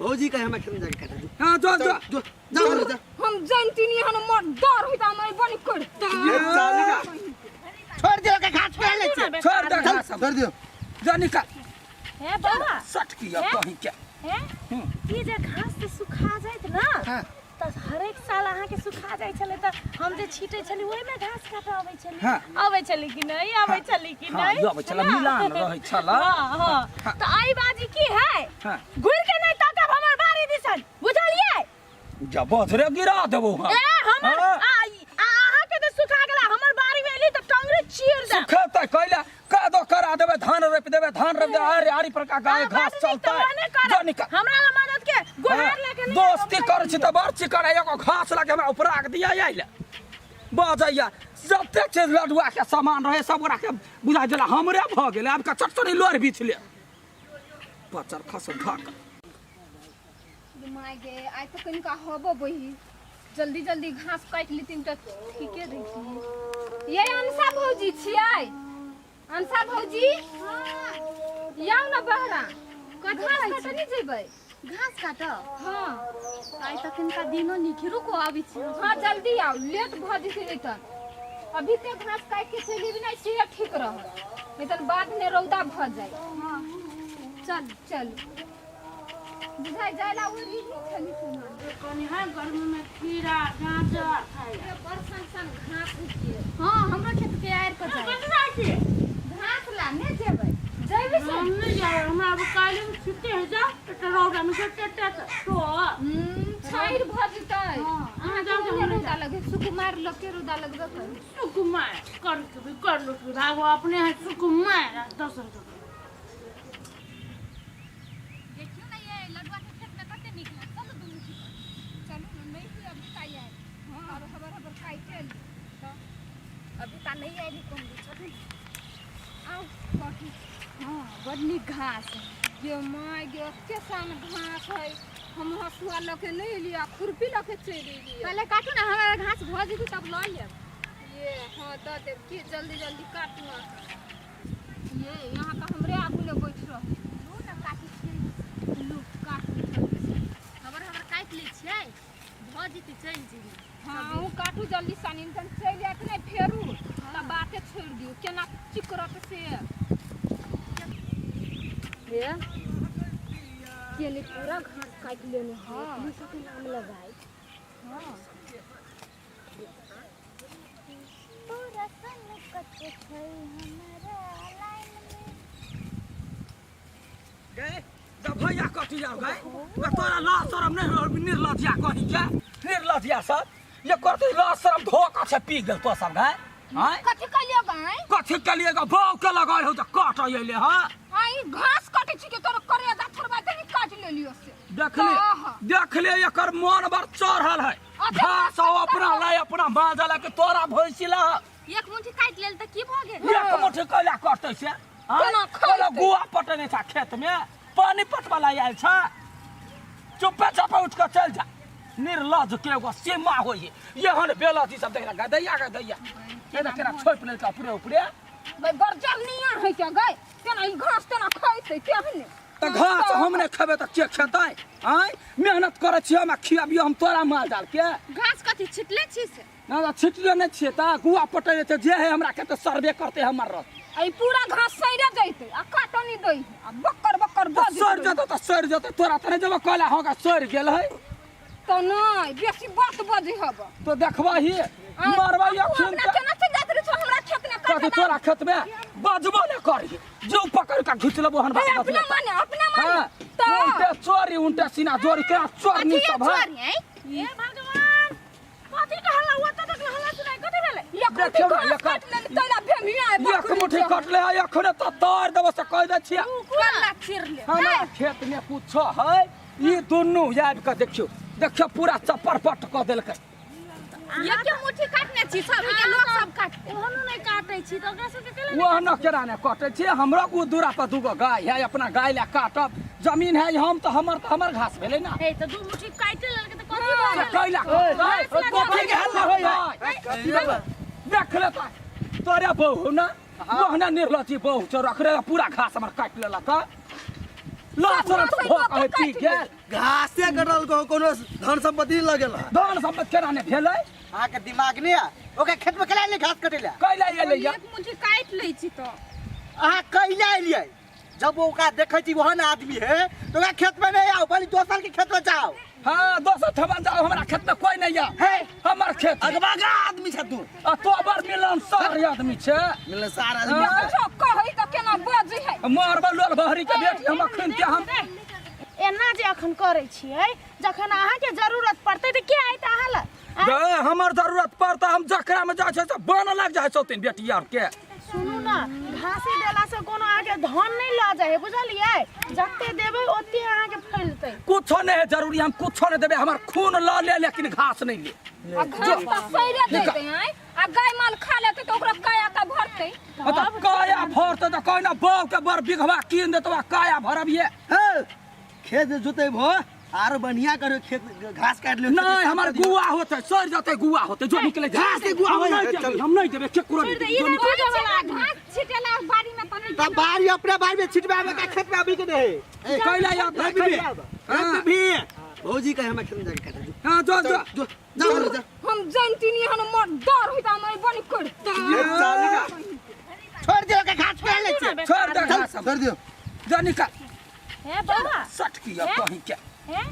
भौजी कहे हमरा खेत में जाके काटे। हां, जो जो जो जा जा। हम जानती नहीं हन, मोर डर होइत हम बनी करता। ये चल जा। छोड़ दियो के घास पे ले छी। छोड़ दे घास। छोड़ दियो। जो निकल। हे बाबा। सट किया कहीं के? हे, ई जे घास से सुखा जाइत ना हाँ। तऽ हरेक साल अहाँके सुखा जाइ छलै तऽ हम जे छीटै छली ओहिमे घास काटऽ अबै छली। हाँ। अबै छली कि नहि? अबै छली कि हाँ, नहि? अबै छलै, मिलान रहै छलै। हाँ हाँ, तऽ एहि बाजी की है? हाँ। घुरि के नहि ताकब हमर बाड़ी दिसन, बुझलियै? जा बजरे गिरा देबो हम। ए हमर हाँ। आ आ अहाँके तऽ सुखा गेला, हमर बाड़ी में एली तऽ टंगरे चीर दे। सुखेतै कैला? कादो करा देबै, धान रोपि देबै, धान रोपि देबै, आरे आरी पर का गाय हाँ, घास बड नीक चलतै। तऽ ओहने करब। जो निकल। हमरा लग मदद के गुहार हाँ, लके नहि दोस्ती आबब। करै छी तऽ बड़ चिकन है, एगो घास लगे हमरा उपराग दिया आइल। बजैया जतेक छै लडुआ के सामान रहे सब गोरा के बुझा देला हमरे भऽ गेलै। आब के चटचनी लोर बीछ ले पचर खस धक my गे, आइ तऽ कनिका हबो बही, जल्दी जल्दी घास काटि लेथिन तऽ ठीके रहितियै। ये अनसा भौजी छियै? अनसा भौजी आउ ने बहरा, घास काटऽ नहि जेबै? घास काटऽ? हाँ। आइ तऽ कनिका दिनो नीक है, रुको आबै छी। हाँ जल्दी आउ, लेट भऽ जेतै। नहि तऽ अभी ते घास काटि के चलि एबी ने से ठीक रहत, नहीं तऽ बाद में रौदा भऽ जाए। हाँ चल। चल बुझाइ जाय ला ओरी छली सुना। कनि है गर्मी में खीरा गाजर खाइ। बड़ सन सन घास उठिए। हाँ हमरो खेत के आड़ि पर जाय। कथी जाइ छी? घास ला ने जेबै? जेबै से हम नहीं जाए, हमरा अब काल्हि में छुट्टी है। जा एते रौदा में के टे तो छाइर भऽ जेतै। हाँ। अहाँ जाउ, के जाउ, रौदा लगे, सुकुमार लोग के रौदा लगबे करू। सुकुमार कर के भी कर लुट भी भागो अपने है सुकुमार दोसर के। देखियौ ने ये लडुआ के खेत में कते नीक लागत, चलू दुनू ठीक। चलू ने, नहीं हुई अभी ताई आयल। हाँ और हबर हबर काटे ली तो अभी ता नहीं आयली कम दी, चलू ने। आउ कथी। हाँ बड नीक घास है। गे my गे, एते सन घास है, हम हसुआ लऽ के नहि एलियै आ खुरपी लऽ के चलि एलियै। पहले काटू ने, हमरा घास भऽ जेतै तब लऽ लेब। ये हाँ दऽ देब की, जल्दी जल्दी काटू अहाँ। ये यहाँ तऽ हमरे आगू ने बैठ रहल। लू ने काटै छियै। लू काटू जल्दी से। हबर हबर काटि लै छियै, भऽ जेतै चलि जेबै। हाँ अहूँ काटू जल्दी सानी, तन चलि जायत नहि फेरू तऽ बाते छोड़ि दियौ, केना चिकरत से। हे केने पूरा घास काटि लेने है, अपने सबके नाम लगाए। तोरा सन कते छै हमरा लाइन में। गे जब भैया कथी जाओ गए तोरा लाज शरम नहीं हो? निर्लज्जिया कहीं के निर्लज्जिया सब ये करते, लाज शरम धोखा से पी गेल तो सब गए। आँय कथी कहलियो गाय? कथी के लिए बाव के लगाए हो त काट अइले? हाँ आई घास काटे छी के तोरा करे दा थोड़बा तनी काट लेलियो से। देखले आहा। देखले एकर मन बर चढ़ल है। अच्छा, घास हो अपना लाई अपना माँ ला के तोरा भैंसी ला। एक मुट्ठी काटि लेल तऽ की भऽ गेल? एक मुट्ठी कैला कटतै से? आँय? केना खैतै? कोनो गुआ पटने छ खेत में, पानी पटवाला आयल छ। चुप्पे चापे उठ के चल जा। निर्लज के एगो सीमा होइ है। एहन बेलज ई सब देख गदैया गदैया केना केना छोपि लेलकै उपरे उपरे। भाई बरजरनिया है क्या गए, केना ई घास तेना खैतै केहने? तऽ घास हम नहि खेबै तऽ के खेतै? आँय मेहनत करै छियै हम आ खियाबियौ हम तोरा माल जाल के? घास कथी छिटले छी से? ना ना, छिटले नहि छियै तऽ गुआ पटै छै जे है हमरा खेत सर्वे करतै हमर रह। आ ई पूरा घास सड़े जैतै आ काटनी दै है आ बक्कर बक्कर तऽ बजैत सड़ि जेतै तऽ सड़ि जेतै, तोरा तऽ नहि जेबो कहला होगा सड़ि गेल है। तऽ नहि बेसी बात बजै हब। तो देखबही मरबै तू अखन। अपना केना चलि जाइत रहै छौ हमरा खेत में? कथी तोरा खेत में बजबो नहि करही, जो पकड़ के घीच लेबो हन बात। अपना माने अपना माने हाँ तऽ उल्टे चोरी उल्टे सीना जोरी केना चोरनी कथी सब है। चोरी है? हे भगवान, कथी के हल्ला हुआ तक हल्ला सुनाई, कथी भेलै? एक मुट्ठी देखियौ ने, घास काटि लेली तैला भेमिया है। एक मुट्ठी कटले है अखने तऽ तार देबो से कहि दै छियै। कल्ला चिर ले। हमरा खेत में कुछो है ई दुनू आबि कऽ देखियौ देखियौ पूरा चप्पर पट कऽ देलकै। एक मुट्ठी काटने छी, सब के लोग सब काटते। ओहनो नहि काटै छी तऽ ओकरा सबके केला? ओहनो केना नहि कटै छै? हमरो ओ दूरा पर दूगो गाय है, अपना गाय लए काटब, जमीन है हम तऽ हमर तऽ हमर घास भेलै ने। हे तऽ दू मुट्ठी काटि लेलकै तऽ कथी भऽ से गेलै? कैला कटतै? कथी के हल्ला होइ है? देख ले तऽ तोरे बहू ने ओहना निर्लजी बहू छौ, रखरे पूरा घास हमर काटि लेलक। लाज शरम तऽ भऽ कहे पी गेल। घासे कटल को कोनो धन संपत्ति नहीं लगल है। धन संपत्ति केना नहि भेलै? अहाँके दिमाग नहीं है? ओकरा खेत में केला एलियै घास कटै लए? कैला एलै? एक मुट्ठी काटि लै छी तऽ अहाँ कैला एलियै? जब ओकरा देखै छी ओहन आदमी है तऽ ओकरा खेत में नहीं आओ, बलि दोसर के खेत में जाओ। हाँ दोसर ठमन जाओ, हमरा खेत में कोई नहीं है। हे हमर खेत है। अगबागा आदमी छ तू। आ तो बड़ मिलनसार आदमी छै। मिलनसार आदमी। हाँ। देखै छौ कहै तऽ केना बजै है। मरबा लोल बहरी के बेटी हम अखन के हम एना जे अखन करै छियै, जखन अहाँके जरूरत पड़तै तऽ के आयत अहाँ लग? गे, हमर जरूरत पड़ता हम जकरा में जाइ छै से बन लग जाइ छथिन बेटी आर के। सुनू ने, घासी देलासँ कोनो अहाँके धन नहि लऽ जाइ है, बुझलियै? जते देबै ओते अहाँके फैलतै। कुछो नहीं है जरूरी, हम कुछो नहीं देबै, हमर खून लऽ ले लेकिन घास नहीं ले। आ घास तऽ सड़े देतै आँय, आ गाय माल खा लेतै तऽ ओकरा काया तऽ भरतै। तऽ काया भरतै तऽ कहना बाप के बड़ बिघवा कीन देतौ आ काया भरबिये। हे खेत जोतेबो आरो बढ़िया करो खेत घास काट लियो। नहीं हमर गुआ होते सड़ जते गुआ होते जो निकले घास के गुआ हम होय। नहीं देबै, हम नहीं देबै केकरो नहीं देबै, जो निकले। घास छिटेला बाड़ी में तऽ तब बाड़ी अपने बाड़ी में छिटबा में का खेत में अभी के दे। कैला याद ए, नहीं बीबी, हाँ। ए, बीबी, भौजी कहे हमरा खेत में जाके काटे। हां जो जो जो जा जा। हम जानती नहीं हम मोर डर होता हम बन करता। छोड़ दियो के घास पे ले छे। छोड़ दे घास छोड़ दियो। जो निकल। हे बाबा सटकी अब कहीं के। हे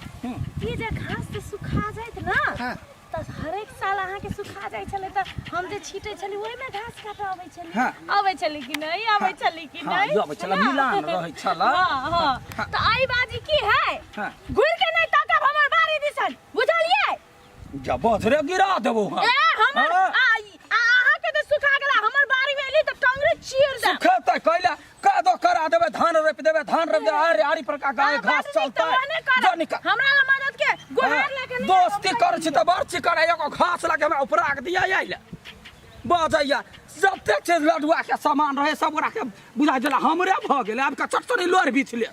ई जे घास से सुखा जाइत ना हां तऽ हरेक साल अहाँके सुखा जाइ छलै तऽ हम जे छीटै छली ओहिमे घास काटऽ अबै छली। हाँ। अबै छली कि नहि? अबै छली कि हाँ, नहि? अबै छलै, मिलान रहै छलै। हाँ, हाँ। तऽ एहि बाजी की है हाँ। घुरि के नहि ताकब हमर बाड़ी दिसन, बुझलियै? जब बजरे गिरा देबो हम। ए हमर हाँ। आ अहाँके तऽ सुखा गेला, हमर बाड़ी में एली तऽ टंगरे चीर देब। सुखेतै कैला कादो करा देबै, धान रोपि देबै, धान रोपि देबै, आरे आरी पर का गाय अहाँ घास बात नीक तऽ चलतै। ओहने करब। जो निकल। हमरा लग मदद के गुहार लए के नहि दोस्ती आबब। करै छी तऽ बड़ चिकन एगो घास लगे हमरा उपरा के दिया आइल बजैया। जतेक चीज लडुआ के सामान रहे सब ओकरा के बुझा देला हमरे भऽ गेलै। आब के चटचनी लोर बीछ ले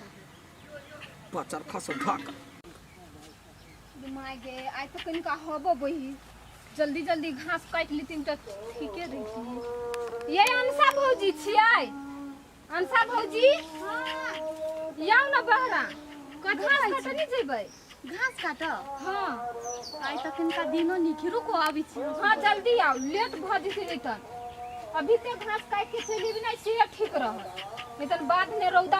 पचर खस ढक। My गे आइ तऽ कनिका हबो बही, जल्दी जल्दी घास काटि लेथिन तऽ ठीके रहितियै। ये अनसा भौजी छियै? अनसा भौजी आउ ने बहरा, घास काटऽ नहि जेबै? घास काटऽ? हाँ। आइ तऽ कनिका दिनो नीक है, रुको आबै छी। हाँ जल्दी आउ, लेट भऽ जेतै नहि तऽ। अभी ते घास काटि के चलि एबै नहि से ठीक रहत, नहीं तऽ बाद में रौदा